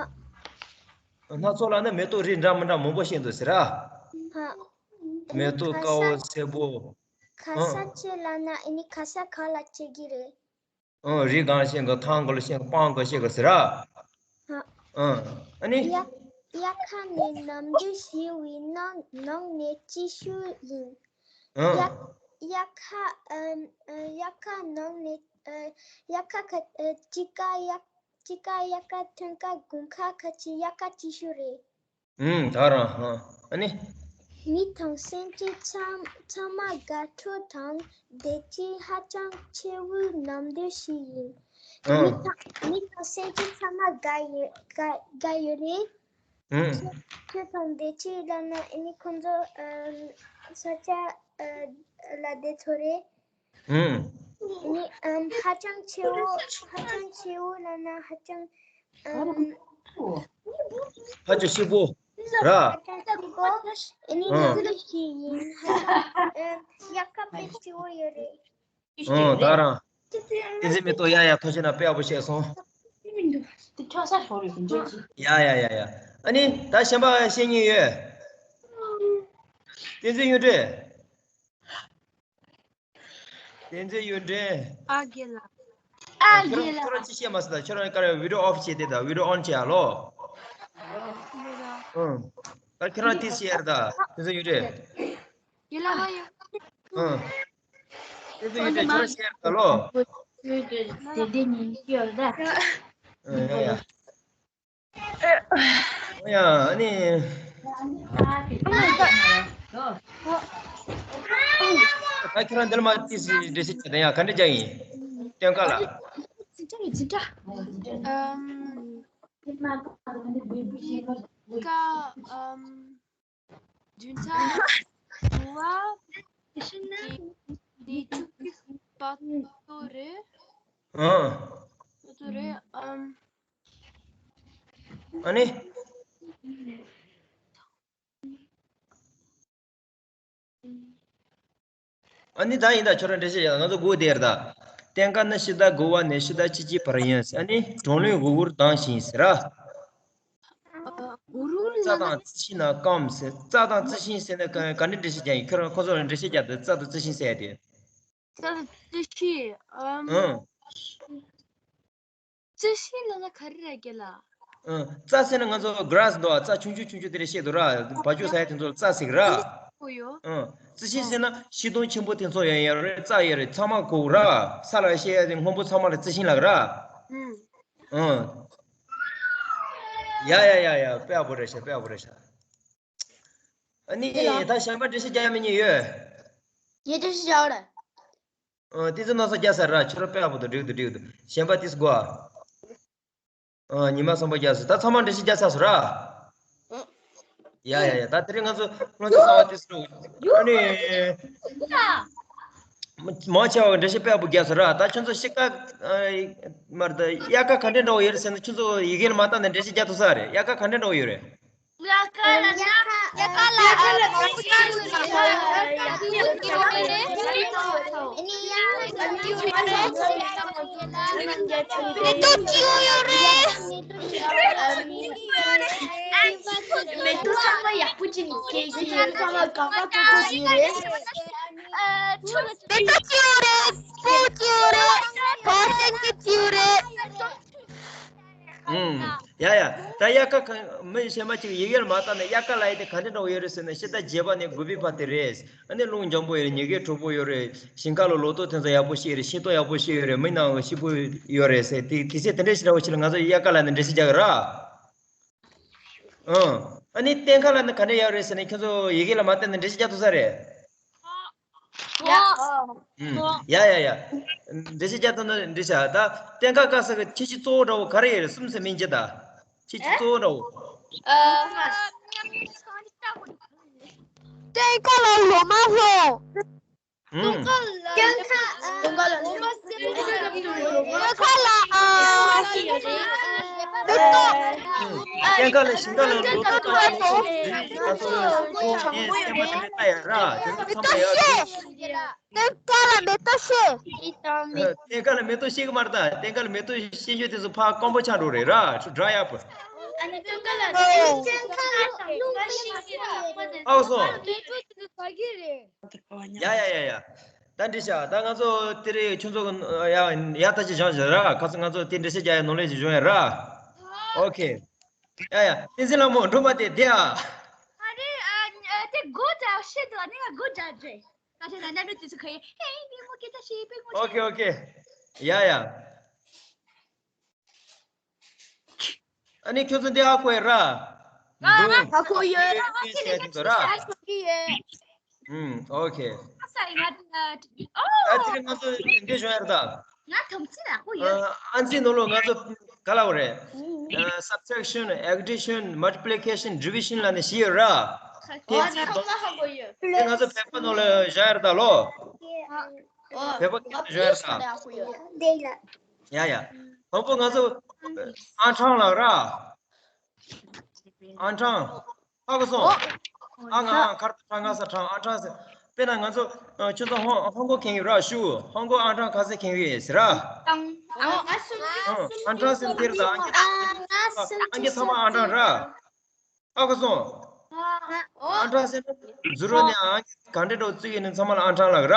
སྣ་ཚོགས་ལབ་ན་མེ་ཏོག་རིགས་འདྲ་མི་འདྲ་མང་པོ་ཤེས་འདུག་ཟེར་ར། ཧ། མེ་ཏོག་དཀར་པོ་སེར་པོ། ག་ས་སྐྱེས་ལབ་ན། ཨ་ནི་ག་ས་ག་ལ་སྐྱེ་གི་རེད། ཨང་། རི་སྒང་ལ་སྐྱེ་གི། ཐང་གི་ལ་སྐྱེ་གི། སྤང་གི་སྐྱེ་གི་ཟེར་ར། ཧ། ཨང་། ཨ་ནི། དབྱར། དབྱར་ཁ་ནི་ནམ་དུས་བཞི་བའི་ནང་ནང་ནས་སྐྱིད་ཤོས་ཡིན། ཨང་། དབྱར། དབྱར་ཁ། ཨམ། ཨ། དབྱར་ཁ་ནང་ནས། ཨ། དབྱར་ཁ་ཁ། ཨ། དཔྱིད་ཀ་དབྱར། དཔྱིད་ཀ་དབྱར་ཁ། ཐུན་ཁ་དགུན་ཁ་ཁ་ཅིག་དབྱར་ཁ་སྐྱིད་ཤོས་རེད། ཨུམ། ད་རང་། ཧ། ཨ་ནི། མི་དང་སེམས་ཅན་ཚང་ཚང་མ་དགའ་སྤྲོ་དང་བདེ་སྐྱིད་ཧ་ཅང་ཆེ་བའི་ནམ་དུས་ཤིག་ཡིན། མི་ཨང་། མི་དང་སེམས་ཅན་ཚང་མ་དགའ་ཡོད། དགའ་དགའ་ཡོད་རེད། ཨུམ། ཆོས་དང་བདེ་སྐྱིད་ལབ་ན། ཨ་ནི་ཁོང་ཚོ། ཨ། ས་ཆ། ཨ། ལ་བདེ་ཐོག་རེད། ཨུམ། ནི། ཨམ། ཧ་ཅང་ཆེ་བོ། ཧ་ཅང་ཆེ་བོ་ལབ་ན་ཧ་ཅང་། ཨམ། ཧ་ཅང་ཤི་བོ་ར། ཧ་ཅང་ཤི་བོ། ཨ་ནི། ཨང་། ནམ་དུས་ཤིག་ཡིན། ཧ་ཅང་། ཨམ། དབྱར་ཁ་དཔེ་སྐྱིད་བོ་ཡོད་རེད། ཨང་། ད་རང་། བསྟན་འཛིན་མེ་ཏོག་ཡ་ཡ། ཐུགས་རྗེ་གནང་། དཔེ་ཡག་པོ་བཤད་སོང་། ཡ་ཡ་ཡ་ཡ། ཨ་ནི་ད་གཞན་པ་བཤད་མཁན་ཡོད། བསྟན་འཛིན་གཡུ་སྒྲོན། བསྟན་འཛིན་ཡུལ་འདྲེན། ཨ་རྒན་ལགས། ཨ་ཁྱོད་རང་རྒན་ཁྱོད་རང་ལགས། ཅི་བཤད་མ་སྲིད་ད། ཁྱོད་རང་ག་རེ་video off བྱས་ཏེ་ད། video on བྱས་ཨ་ལོ། རྒན་ལགས། ཨང་། ད་ཁྱོད་རང་ཏིས་བཤད་ད། བསྟན་འཛིན་ཡུལ་འདྲེན། རྒན་ལགས་ཡོད། ཨང་། བསྟན་འཛིན་ཡུལ་འདྲེན་ཁྱོད་རང་བཤད་ད་ལོ། དེ་དེ་ཉིན་ཤི་ཡོད་ད། ཨང་། ཡ་ཡ། ཡ། ཨ་ནི། ད་ཁྱེད་རང་འདི་ལ་མ་ཏིས་འགྲེལ་བཤད་བྱས་ད། ཡ་ག་འདྲ་རྒྱག་ཡིན། སྟོན་ཁ་ལ། ཨམ། ཀ་ཨམ། བདུན་ཚེག་དགུ་བ། དེ་དེ་བཅུ་གཅིག་པ་ཏོ་རེད། ཨང་། ཏོ་རེད། ཨམ། ཨ་ནི། ཨ་ནི་ད་ཡིན་ད། ཁྱོད་རང་འགྲེལ་བཤད་བྱས་ད། ང་ཚོ་སྒུག་བསྡད་ཡོད་ད། སྟོན་ཁ་ནི་ཕྱི་ཟླ་དགུ་བ་ནས་ཕྱི་ཟླ་བཅུ་གཅིག་བར་ཡིན་ཟེར། ཨ་ནི་གྲང་རླུང་འུར་འུར་ལྡང་བཞིན་ཟེར་ར། འུར་འུར་ལ་རྩྭ་ན། དང་རྩི་ཤིང་ན་སྐམ་ཟེར། རྩྭ་དང་རྩི་ཤིང་ཟེར་ན་ག་ག་འདྲ་འགྲེལ་བཤད་རྒྱག་ཡིན། ཁྱོད་རང་ཁོ་ཚོ་ལ་འགྲེལ་བཤད་རྒྱག་དུས་རྩྭ་དང་རྩི་ཤིང་ཟེར་ཡ་དེ། རྩྭ་དང་རྩི་ཤིང་། ཨམ། ཨང་། རྩི་ཤིང་ལབ་ན་ག་རེ་རེད་རྒན་ལགས། ཨང་། རྩྭ་ཟེར་ན་ང་ཚོ་grass འདུག་ཨ། རྩྭ་ཆུང་ཆུང་ཆུང་ཆུང་དེ་རེད་བཤད་འདུག་ར། བ་ཕྱུགས་ཟ་ཡ་དེ་ཚོ་ལ་རྩྭ་ཟེར་གི་ར། ཨོ་ཡོ། ཨང་། རྩི་ཤིང་ཟེར་ན་ཤིང་སྡོང་ཆེན་པོ་དེ་ཚོ་ཡང་ཡོད་རེད། རྩྭ་ཡོད་རེད། ཚང་མ་གོ་གི་ར། ས་ལ་བཤད་ཡ་དེ་སྔོན་པོ་ཚང་མ་ལ་རྩི་ཤིང་ལབ་གི་ར། ཨང་། ཡ་ཡ་ཡ་ཡ། དཔེ་ཡག་པོ་རེད་ཤག་དཔེ་ཡག་པོ་རེད་ཤག་ཨ་ནི་ད་གཞན་པ་འགྲེལ་བཤད་རྒྱག་ཡ་མི་གཉིས་ཡོད། ངས་འགྲེལ་བཤད་རྒྱག་རེད། ཨ། ཏི་ཙི་མནོ་བསམ་རྒྱག་ས་ར། ཁྱོད་རང་དཔེ་ཡག་པོ་འདུག་འགྲིག་འདུག་འགྲིག་འདུག་གཞན་པ་ཏི་ཙི་གོ་ཨ། ཨ། ཉི་མ་བསམ་པ་རྒྱག་ས། ད་ཚང་མ་འགྲེལ་བཤད་རྒྱག་ཚར་སོང་ར། ཡ་ཡ་ཡ། ད་དེ་རིང་ང་ཚོ་བློ་འཚབ་ཟ་བ་ཏི་ཙི་འགྲོ། ཨ་ནི། མང་ཆེ་བ་འགྲེལ་བཤད་དཔེ་ཡག་པོ་རྒྱག་སོང་ར། ད་ཁྱོད་ཚོ་གཤིས་ཀ། ཨ། མར་ད་དབྱར་ཁ་ག་འདྲས་འདྲ་བོ་ཡོད་རེད་ཟེར་ན། ཁྱོད་ཚོ་ཡི་གེ་ལ་མ་བལྟས་ནས་འགྲེལ་བཤད་རྒྱག་ཐུབ་ས་རེད། དབྱར་ཁ་ག་འདྲས་འདྲ་བོ་ཡོད་རེད། དབྱར་ཁ་ལ་ན། དབྱར་ཁ་ལ་ན། མེ་ཏོག་སྐྱིད་པོ་ཡོད་རེད། མེ་ཏོག་ཚང་མ་ཡག་པོ་ཅིག་སྐྱེས་ཀྱི་ཡོད། ཚང་མ་གང་ག་ཏོག་ཏོག་ཅིག་རེད། མེ་ཏོག་སྐྱིད་པོ་རེད། སྤོ་སྐྱིད་པོ་རེད། བར་སེང་གེ་སྐྱིད་པོ་རེད། ཨུམ། ཡ་ཡ། ད་དབྱར་ཁ་གང་། མི་གཞན་མ་ཅིག་ཡི་གེར་མ་བལྟས་ནས་དབྱར་ཁ་ལབ་ཡ་དེ་ག་འདྲ་འདྲ་བོ་ཡོད་རེད་ཟེར་ན། ཕྱི་ཟླ་བརྒྱད་པ་ནས་དགུ་པའི་བར་དེ་རེད། ཨ་ནི་རླུང་འཇམ་པོ་ཡོད་རེད། ཉི་གི་དྲོ་པོ་ཡོད་རེད། ཞིང་ཁ་ལ་ལོ་ཏོག་དེ་ཚོ་ཡག་པོ་སྐྱེས་རེད། ཤིང་ཏོག་ཡག་པོ་སྐྱེས་ཡོད་རེད། མི་ནང་སྐྱིད་པོ་ཡོད་རེད་ཟེར། དེ་གལ་སྲིད་དེ་འདྲ་ཞིག་འདྲ་བོ་ཞིག་ལ་ང་ཚོ་དབྱར་ཁ་ལབ་ནས་འགྲེལ་བཤད་རྒྱག་གི་ར། ཨང་། ཨ་ནི་སྟོན་ཁ་ལབ་ན་ག་འདྲ་ཡག་རེད་ཟེར་ན། ཁྱོད་ཚོ་ཡི་གེ་ལ་མ་བལྟས་ནས་འགྲེལ་བཤད་རྒྱག་ཐུབ་ས་རེད། ཡ། ཨུམ། ཡ་ཡ་ཡ། འགྲེལ་བཤད་རྒྱག་ཐུབ་ན་འགྲིག་ཤག་ད་སྟོན་ཁ་བཀག་ས་གི་ཁྱད་ཆོས་གཙོ་བོ་འདྲ་བོ་ག་རེ་ཡོད་རེད། གསུམ་ཟེར་མིན་གྱི་ད། ཁྱད་ཆོས་གཙོ་བོ་འདྲ་བོ། ཨ། སྟོན་ཁ་ལ་ལོ་མ་ལྷོ། ཨུམ། སྟོན་ཁ་ལ། སྟོན་ཁ་ལ། སྟོན་ཁ་ལ། ཨ། མེ་ཏོག་ཨུམ། སྟོན་ཁ་ལ་ཞིང་ཁ་ལ་ལོ་ཏོག་དང་ལོ་ཏོག་ལ་སོགས་པའི་ཁྱད་ཆོས་ཚང་མ་ཡོད་རེད། དེ་ཚོ་ཚང་མ་ཡག་རེད། སྟོན་ཁ་ལ་མེ་ཏོག་བཞད། སྟོན་ཁ་ལ་མེ་ཏོག་བཞད་ཀྱི་མ་རེད་ད། སྟོན་ཁ་ལ་མེ་ཏོག་བཞད་རྒྱུ་དེ་ཚོ་ཕར་སྐམ་པོ་ཆགས་འགྲོ་རེད་ར། ཁྱོད་dry up། ཨ་སོ། ཡ་ཡ་ཡ་ཡ། ད་འགྲིག་ཤག་ད་ང་ཚོ་དེ་རིང་ཁྱོད་ཚོ་ཡ་ཡ་ད་ཅི་བཞག་བཞག་ར། ཁ་སང་ང་ཚོ་དེ་འགྲེལ་བཤད་རྒྱག་ཡ་ནོར་ལས་ཅིག་བྱུང་ཡ་ར། ཨོ་ཁེ། ཡ་ཡ། བསྟན་འཛིན་ལྷ་མོ་འགྲོ་མ་དེ་དེ་ཨ། ཨ་རེ། ཨ། དེ་སྒོ་འདྲ་བཤད་འདུག་ཨ་ནི་ང་སྒོ་འདྲ་རེད། ད་ཆ་ན་ན་རུ་དུས་སུ་ཁ་ཡེ། ཧེ་ནི་མོ་ཀེ་ད་ཤི་པེ་མོ། ཨོ་ཁེ་ཨོ་ཁེ། ཡ་ཡ། ཨ་ནི་ཁྱོད་ཚོ་འདི་ཧ་གོ་ཡོད་ར། ཨ། འདུག་ཧ་གོ་ཡོད། ཨ་ཁེ་ནི་ཁྱོད་ཚོ་ཧ་གོ་གི་ཡོད། ཨུམ། ཨོ་ཁེ། ཨ་སའི་ང་ད། ཨོ། ད་དེ་རིང་ང་ཚོ་འདི་བྱུང་ཡ་རེད་ད། ང་ཐམས་ཅད་ལ་ཧ་གོ་ཡོད། ཨ། ཨ་ཙི་ནོར་ལོ་ང་ཚོ་ག་ལ་བ་རེད། ཨ། subtraction, addition, multiplication, division ལབ་ནས་བཞི་ཡོད་ར། དེ་ཚོ་ང་ཚོ་བོད་པ་ནང་ལ་བཞག་ཡོད་རེད་ད་ལོ། བོད་པ་སྐད་ནང་བཞག་ཡོད་རེད་ད། ཡ་ཡ། དང་པོ་ང་ཚོ་ཨང་གྲངས་ལབ་ར། ཨང་གྲངས། ཧ་གོ་སོང་། ཨ་ང་ཨང་། ཁ་ཐ་ང་ས་གྲངས། ཨང་གྲངས་ཟེར། དཔེར་ན་ང་ཚོ་ཁྱོད་ཚོ་ཧོང་ཧོང་ཀོང་མཁྱེན་ཡོད་ར། ཤུ་ཧོང་ཀོང་ཨང་གྲངས་ག་ཚད་མཁྱེན་ཡོད་ཟེར་ར། ཨང་། ཨང་གྲངས་ཟེར་དེ་རེད་ད། ཨང་ཀི་ཨང་ཀི་ཚང་མ་ཨང་གྲངས་ར། ཧ་གོ་སོང་། ཨང་གྲངས་ཟེར་ན་zero ནས་ཨང་ཀི་ག་འདྲ་འགྲོ་བརྩི་ཡོད་ནི་ཚང་མ་ལ་ཨང་གྲངས་ལབ་ར།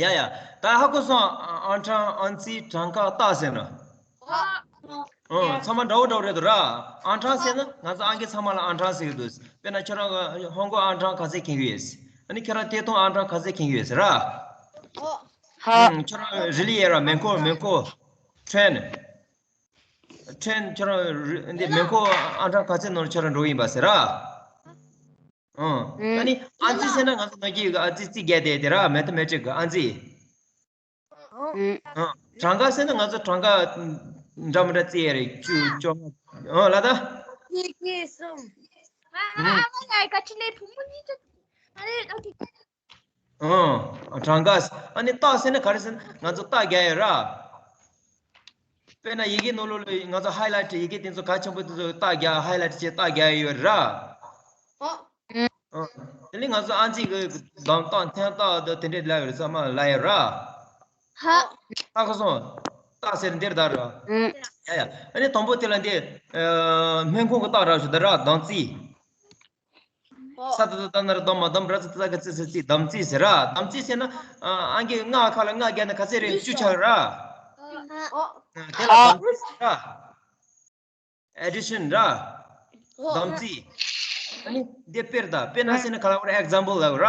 ཡ་ཡ། ད་ཧ་གོ་སོང་། ཨ་ཨང་གྲངས། ཨང་རྩིས། གྲངས་ཀ། རྟགས་ཟེར་ན། ཨོ། ཨང་། ཚང་མ་འདྲ་བོ་འདྲ་བོ་རེད་འདུག་ར། ཨང་གྲངས་ཟེར་ན་ང་ཚོ་ཨང་ཀི་ཚང་མ་ལ་ཨང་གྲངས་ཟེར་གི་འདུག་དཔེར་ན་ཁྱོད་རང་ཧོང་ཀོང་ཨང་གྲངས་ག་ཚད་མཁྱེན་གི་ཡོད། ཨ་ནི་ཁྱོད་རང་ཐད་གཏོང་ཨང་གྲངས་ག་ཚད་མཁྱེན་གི་ཡོད་ཟེར་ར། ཨང་། ཁྱོད་རང་རི་ལི་ཡེ་ར། མེ་འཁོར། མེ་འཁོར། ཁྲེན། ཁྲེན། ཁྱོད་རང་རི་འདི་མེ་འཁོར་ཨང་གྲངས་ག་ཚད་ནང་ཁྱོད་རང་འགྲོ་གི་ཡིན་པ་ཟེར་ར། ཨང་། ཨ་ནི་ཨང་རྩིས་ཟེར་ན་ང་ཚོ་ནང་གི་ཨང་རྩིས་རྩིས་རྒྱག་དེ་དེ་ར། མེ་ཐ་མེ་ཊིག་གི་ཨང་རྩིས། ཨང་། གྲངས་ཀ་ཟེར་ན་ང་ཚོ་གྲངས་ཀ་འདྲ་མི་འདྲ་རྩིས་ཡ་རེད། བཅུ། བཅོ་ལྔ། ཨང་། ལ་ད། གཉིས། གཉིས། གསུམ། ཨང་། གྲངས་ཀ། ཨང་། གྲངས་ཀ། ཨ་ནི་རྟགས་ཟེར་ན་ག་རེ་ཟེར་ན་ང་ཚོ་རྟགས་རྒྱག་ཡ་ར། དཔེར་ན་ཡི་གེ་ནང་ལོགས་ལ་ང་ཚོ་ཧའི་ལའིཊ། ཡི་གེ་དེ་ཚོ་གལ་ཆེན་པོ་དེ་ཚོ་རྟགས་རྒྱག་ཧའི་ལའིཊ་བྱས་རྟགས་རྒྱག་ཡ་ཡོད་ར། ཨང་། དེ་ནས་ང་ཚོ་ཨང་རྩིས་ཀྱི་གདམ་རྟགས། འཐེན་རྟགས་དང་དེ་འདྲའི་ལབ་ཡོད་རེད། ཚང་མ་ལབ་ཡོད་ར། ཧ། ཧ་གོ་སོང་། རྟགས་ཟེར་འདིར་ད་ར། ཡ་ཡ། ཨ་ནི་དང་པོ་དེ་ལ་འདི་སྨན་ཁང་གི་རྟགས་རག་ཞུ་ད་ར། བསྡོམས་རྩིས། ས་ད་བཏགས་སྡ་ན་ར་སྡོ་མ། སྡོམ། ར་ཙ་ཏ་ག་ཙི་ས་རྩིས། བསྡོམས་རྩིས་ཟེར་ར། བསྡོམས་རྩིས་ཟེར་ན་ཨང་ཀི་ལྔ་ཁ་ལ་ལྔ་བརྒྱབ་ན་ག་ཚད་རེད། བཅུ་ཆགས་ར། དེ་ལ་བསྡོམས་རྩིས་ཟེར་ར། ཨེ་ཌི་ཤན་ར། བསྡོམས་རྩིས། ཨ་ནི་འདི་དཔེར་ད། དཔེར་ན་ཟེར་ན་ག་ལ་བར་ཨེག་ཛམ་པལ་ལབ་ར།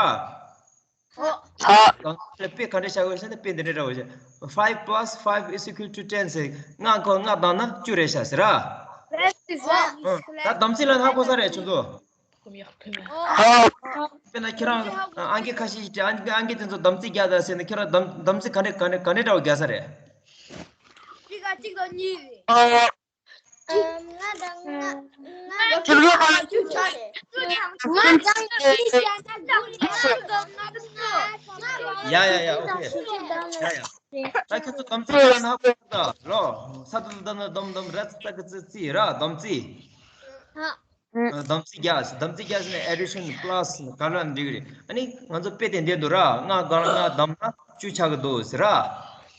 དཔེ་ག་འདྲ་བཞག་དགོས་ཟེར་ན་དཔེ་འདི་འདྲ་འདྲ་བོ་བཞག Five plus five is equal to ten ཟེར། ལྔ་ཁོ་ལྔ་བསྡོམས་ན་བཅུ་རེད་ཤག་ཟེར་ར། ད་བསྡོམས་རྩིས་ལ་ཧ་གོ་ས་རེད་ཁྱོད་ཚོ། དཔེར་ན་ཁྱེད་རང་ཨང་ཀི་ཁ་ཤས་ཤིག་ཨང་ཀི་དེ་ཚོ་བསྡོམས་རྩིས་རྒྱག་ད་ཟེར་ན་ཁྱེད་རང་བསྡོམས་བསྡོམས་རྩིས་ག་འདྲ་ག་འདྲ་ག་འདྲ་འདྲ་བོ་རྒྱག་ས་རེད། གཅིག་དང་གཅིག་དང་གཉིས་རེད། ལྔ་དང་ལྔ། ལྔ་དང་ལྔ་བཅུ་ཆགས་རེད། ལྔ་དང་གཉིས་བྱས་ན་དགུ་རེད། ལྔ་དང་ལྔ་བཅུ། ཡ་ཡ་ཡ། ཨོ་ཁེ། ཡ་ཡ། ད་ཁྱོད་ཚོ་བསྡོམས་རྩིས་ལ་ན་ཧ་གོ་ད་རོ། ས་ད་བཏགས་སྡ་ན་སྡོམ། སྡོམ། ར་ཙ་ཏ་ག་ཙི་རྩིས་ར། བསྡོམས་རྩིས། བསྡོམས་རྩིས་རྒྱག་བསྡོམས་རྩིས་རྒྱག་ཟེར་ན་ཨེ་ཌི་ཤན་པ་ལ་སི་ག་ལ་འགྲིག་རེད། ཨ་ནི་ང་ཚོ་དཔེ་དེ་འདྲ་འདུག་ར། ལྔ་སྒང་ལ་ལྔ་བསྡོམས་ན་བཅུ་ཆགས་ཀྱི་འདུག་ཟེར་ར།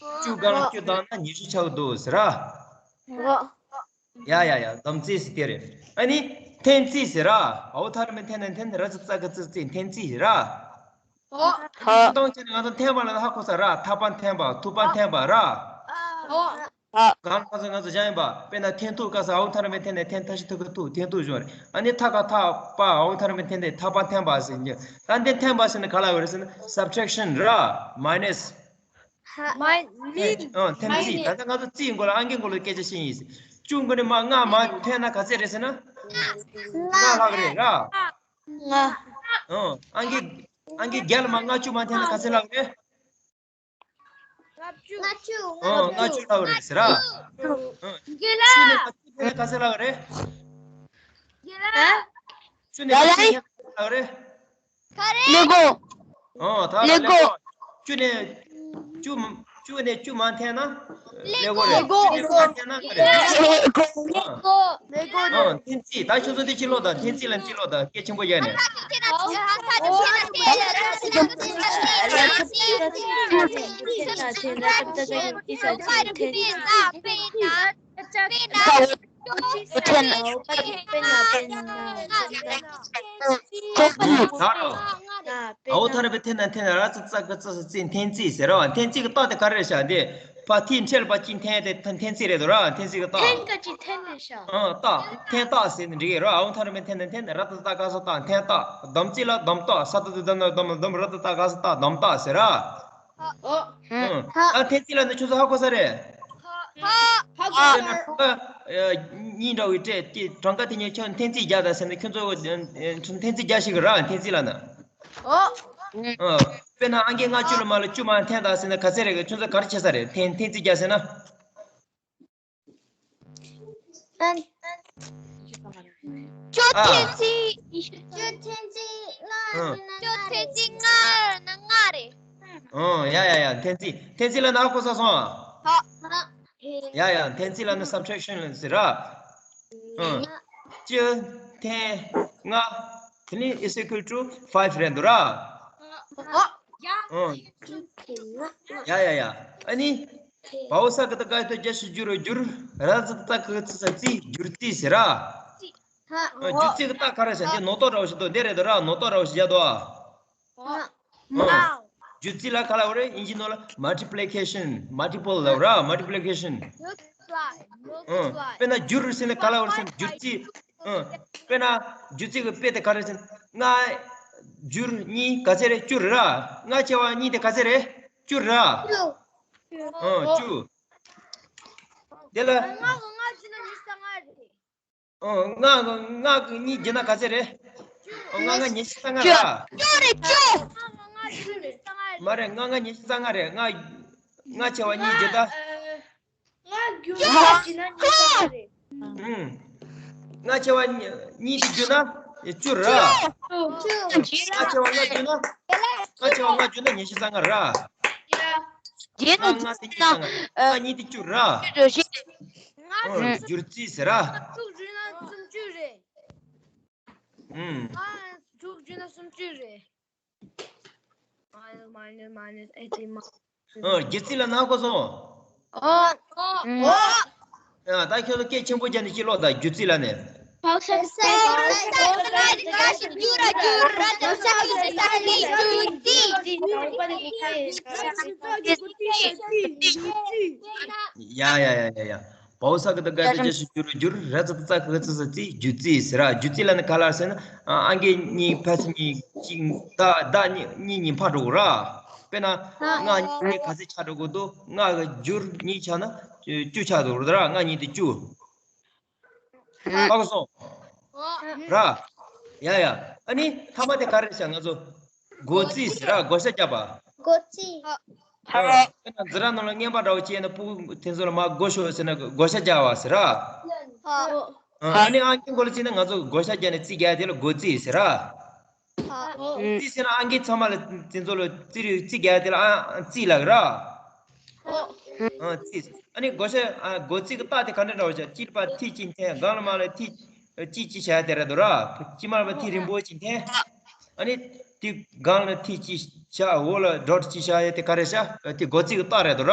བཅུ་སྒང་ལ་བཅུ་བསྡོམས་ན་ཉི་ཤུ་ཆགས་ཀྱི་འདུག་ཟེར་ར། ཡ་ཡ་ཡ། སྡོམ་རྩིས་ཟེར་དེ་རེད། ཨ་ནི་འཐེན་རྩིས་ཟེར་ར། འ་ཐ་ར་མེ་འཐེན་ན་འཐེན། ར་ཙ་ཙ་ག་རྩི་རྩིས། འཐེན་རྩིས་ཟེར་ར། ཧོ། ཧོ། སྤྱིར་བཏང་བྱས་ན་ང་ཚོ་འཐེན་པ་ལ་ཧ་གོ་ས་ར། ཐག་པ་འཐེན་པ། ཐུག་པ་འཐེན་པ་ར། ཧོ། ཧོ། གང་ལ་ང་ཚོ་ང་ཚོ་སྦྱང་ཡིན་པ། དཔེར་ན་འཐེན་ཐུག་ག་ས། འ་ཐ་ར་མེ་འཐེན་ན་འཐེན། ཐ་ཤི་ཐུ་ག་ཐུག་འཐེན་ཐུག་བྱུང་རེད། ཨ་ནི་ཐ་ག་ཐག་པ། འ་ཐ་ར་མེ་འཐེན་ཏེ་ཐག་པ་འཐེན་པ་ཟེར་གྱི། ད་འདི་འཐེན་པ་ཟེར་ན་ག་ལ་ཡོད་རེད་ཟེར་ན་སབ་ཊྲེག་ཤན་ར། མའི་ནས། མའི་ནས། འཐེན་རྩིས། ད་ལྟ་ང་ཚོ་རྩིས་ཡིན་སྐོར་ལ་ཨང་ཀིའི་སྐོར་ལ་སྐད་ཆ་བཤད་ཡིན། བཅུ་དགུ་ནས་མར་ལྔ་མར་འཐེན་ན་ག་ཚད་རེད་ཟེར་ན། ལྔ་ལྷག་རེད་ར། ལྔ། ཨང་ཀི་ཨང་ཀི་བརྒྱ་ལ་མར་ལྔ་བཅུ་མར་འཐེན་ན་ག་ཚད་ལྷག་རེད། ལྔ་བཅུ། ལྔ་བཅུ་ལྷག་རེད་ཟེར་ར། ཨང་། བརྒྱ་ལ། བཅུ་ནས་ལྔ་བཅུ་འཐེན་ན་ག་ཚད་ལྷག་རེད། བརྒྱ་ལ། བཅུ་ནས་བཅུ་འཐེན་ན་ག་ཚད་ལྷག་རེད། ག་རེ། ཀླད་ཀོར། ཨོ། ད་ཀླད་ཀོར། བཅུ་ནས་བཅུ་བཅུ་ནས་བཅུ་མར་འཐེན་ན་ཀླད་ཀོར་རེད། བཅུ་ནས་བཅུ་མར་འཐེན་ན་ག་རེ། ཀླད་ཀོར། ཨོ། འཐེན་རྩིས། ད་ཁྱོད་ཚོ་འདི་ཕྱི་ལོགས་དང་འཐེན་རྩིས་ལ་ཕྱི་ལོགས་དང་སྐད་ཆེན་པོ་བརྒྱབ་ནས། འ་ཐ་ར་མེ་འཐེན་ན་འཐེན། ར་ཙ་ཙ་ག་རྩི་རྩིས། འཐེན་རྩིས་ཟེར་ར། འཐེན་རྩིས་ཀྱི་རྟགས་དེ་ག་རེ་རེད་ཤག་འདི་ཕར་མཐིལ་འཕྲེད་པ་གཅིག་འཐེན་ཏེ་འཐེན་རྩིས་རེད་འདུག་ར། འཐེན་རྩིས་ཀྱི་རྟགས། འཐེན་ག་ཅིག་འཐེན་རེད་ཤག་ཨང་། རྟགས། འཐེན་རྟགས་ཟེར་ནས་འགྲིག་གི་རེད། འ་ཐ་ར་མེ་འཐེན་ན་འཐེན། ར་ཙ་ཙ་ག་རྩི་རྩིས། འཐེན་རྟགས། སྡོམ་རྩིས་ལ་སྡོམ་རྟགས། ས་ཏ་བཏགས་སྡོ་ན་སྡོམ། སྡོམ། ར་ཙ་ཙ་ག་རྩི་རྩིས། སྡོམ་རྟགས་ཟེར་ར། ཨང་། ཨ། འཐེན་རྩིས་ལབ་ན་ཁྱོད་ཚོ་ཧ་གོ་ས་རེད། ཧ་གོ། དཔེར་ན་གྲངས་ཀ་གཉིས་འདྲ་བོ་སྤྲད་དེ། གྲངས་ཀ་དེ་གཉིས་ཁྱོད་འཐེན་རྩིས་རྒྱག་དང་ཟེར་ན་ཁྱོད་ཚོ་འཐེན་རྩིས་རྒྱག་ཤེས་ཀྱི་རེད། འཐེན་རྩིས་ལབ་ན། ཨོ། ཨ། དཔེར་ན་ཨང་ཀི་ལྔ་བཅུ་ལ་མར་ལ་བཅུ་མར་འཐེན་དང་ཟེར་ན་ག་ཚད་རེད། ཁྱོད་ཚོ་ག་རེ་བྱེད་ས་རེད། འཐེན་འཐེན་རྩིས་རྒྱག་ཟེར་ན། ཨ། བཅུ་འཐེན་རྩིས། བཅུ་འཐེན་རྩིས་ལྔ། ཨ། བཅུ་འཐེན་རྩིས་ལྔ་ན་ལྔ་རེད། ཨོ། ཡ་ཡ་ཡ། འཐེན་རྩིས། འཐེན་རྩིས་ལབ་ན་ཧ་གོ་ས་སོང་ཨ། ཧ། ཡ་ཡ། འཐེན་རྩིས་ལབ་ན་སབ་ཊྲེག་ཤན་ལ་ཟེར་ར། ཨ། བཅུ་འཐེན་ལྔ། དེ་ནི་is equal to five རེད་འདུག་ར། ཨ། ཡ་ཡ་ཡ། ཨ་ནི། བའོ་ས་ག་བཏགས་སྒ་ཡ་བཏགས་སྒྱ་ཞབས་ཀྱུ་རོ་སྒྱུར། ར་ཙ་ཙ་ག་རྩི་རྩིས། སྒྱུར་རྩིས་ཟེར་ར། ཨ། སྒྱུར་རྩིས་ཀྱི་རྟགས་ག་རེ་ཟེར། འདི་ནོར་ཏོག་འདྲ་བོ་ཞིག་འདུག་འདི་རེད་འདུག་ར། ནོར་ཏོག་འདྲ་བོ་ཞིག་བཞག་འདུག་ཨ། ཨ། སྒྱུར་རྩིས་ལ་ག་ལབ་རེད། དབྱིན་ཇིའི་ནང་ལ་multiplication། multiple ལབ་ར། multiplication། ཨ། དཔེར་ན་སྒྱུར་ཟེར་ན་ག་ལབ་རེད་ཟེར་ན་སྒྱུར་རྩིས། ཨ། དཔེར་ན་སྒྱུར་རྩིས་ཀྱི་དཔེ་དེ་ག་རེ་ཟེར་ན། ལྔ་སྒྱུར་གཉིས་ག་ཚད་རེད། བཅུ་རེད་ར། ལྔ་བྱས་པ་གཉིས་དེ་ག་ཚད་རེད། བཅུ་རེད་ར། ཨ། བཅུ། དེ་ལ། ལྔ་གི་ལྔ་བྱས་ན་ཉི་ཤུ་རྩ་ལྔ་རེད། ཨོ། ལྔ་གི་ལྔ་གི་གཉིས་བརྒྱབ་ན་ག་ཚད་རེད། ཨོ། ལྔ་ལྔ་ཉི་ཤུ་རྩ་ལྔ་རེད་ཨ། བཅུ་རེད་བཅུ། མ་རེད། ལྔ་ལྔ་ཉི་ཤུ་རྩ་ལྔ་རེད། ལྔ་ལྔ་བྱས་པ་གཉིས་བརྒྱབ་ད། ལྔ་བརྒྱབ་ན་བཅུ་རེད། ཨུམ། ལྔ་བྱས་པ་གཉིས་དེ་བརྒྱབ་ན་བཅུ་རེད་ར། བཅུ། ལྔ་བྱས་པ་ལྔ་བརྒྱབ་ན། ལྔ་བྱས་པ་ལྔ་བརྒྱབ་ན་ཉི་ཤུ་རྩ་ལྔ་རེད་ར། ལྔ་ལྔ་དེ་ཉི་ཤུ་རྩ་ལྔ། ལྔ་གཉིས་དེ་བཅུ་རེད་ར། ཨོ། སྒྱུར་རྩིས་ཟེར་ར། དྲུག་བརྒྱབ་ན་སུམ་ཅུ་རེད། ཨུམ། ཨ། དྲུག་བརྒྱབ་ན་སུམ་ཅུ་རེད། Minus, minus eighty minus. ཨོ། སྒྱུར་རྩིས་ལབ་ན་ཧ་གོ་སོང་། ཨོ། ཨོ། ཨ། ད་ཁྱོད་ཚོ་སྐད་ཆེན་པོ་བརྒྱབ་ནས་ཅིག་ཀློག་དང་། སྒྱུར་རྩིས་ལབ་ནས། ཡ་ཡ་ཡ་ཡ་ཡ། བའོ་ས་ག་བཏགས་སྒ་ཡ་བཏགས་སྒྱ་ཞབས་ཀྱུ་རོ་སྒྱུར། ར་ཙ་བཏགས་རྩ་ག་རྩི་རྩིས། སྒྱུར་རྩིས་ཟེར་ར། སྒྱུར་རྩིས་ལབ་ན་ག་ལ་ཟེར་ན། ཨང་ཀི་གཉིས་ཕལ་ཆེར་གཉིས་གཅིག་ད་ད་གཉིས་གཉིས་གཉིས་འཕར་འགྲོ་གི་ར། དཔེར་ན་ལྔ་གཉིས་ག་ཚད་ཆགས་འགྲོ་གི་འདུག་ལྔ་གི་སྒྱུར་གཉིས་ཆགས་ན་བཅུ་ཆགས་འགྲོ་གི་ར། ལྔ་གཉིས་དེ་བཅུ། ཧ་གོ་སོང་། ར། ཡ་ཡ། ཨ་ནི་ཐ་མ་དེ་ག་རེ་བྱ། ང་ཚོ་བགོ་རྩིས་ཟེར་ར། བགོ་བཤའ་རྒྱག་པ། བགོ་རྩིས། ཨ། དཔེར་ན་འཛིན་གྲྭ་ནང་ལ་རྔན་པ་འདྲ་བོ་བྱས་ན་ཕྲུ་གུ་དེ་ཚོ་ལ་མར་བགོ་ཤོག་ཟེར་ན་བགོ་བཤའ་རྒྱག་པ་ཟེར་ར། ཨ་ནི་ཨང་ཀི་མགོ་ལ་བརྩིས་ན་ང་ཚོ་བགོ་བཤའ་རྒྱག་ནས་རྩིས་རྒྱག་དེ་ལ་བགོ་རྩིས་ཟེར་ར། རྩིས་ཟེར་ན་ཨང་ཀི་ཚང་མ་ལ་དེ་ཚོ་ལ་རྩིས་རིག་རྩིས་རྒྱག་དེ་ལ་ཨ་རྩིས་ལབ་ར། ཨ། རྩིས། ཨ་ནི་བགོ་བཤའ། ཨ། བགོ་རྩིས་ཀྱི་རྟགས་དེ་ག་འདྲ་འདྲ་བོ་བྱ། དཀྱིལ་པ་མཐིལ་གཅིག་འཐེན། སྒང་ལ་མར་ལ་མཐིལ་གཅིག་གཅིག་བྱ་དེ་རེད་འདུག་ར། དཀྱིལ་མར་མ་མཐིལ་རིང་པོ་གཅིག་འཐེན། ཨ་ནི་དེ་སྒང་ལ་མཐིལ་གཅིག་བྱ། འོག་ལ་ཌོཊ་གཅིག་བྱ་ཡ་དེ་ག་རེ་བྱ། དེ་བགོ་རྩིས་ཀྱི་རྟགས་རེད་འདུག་ར།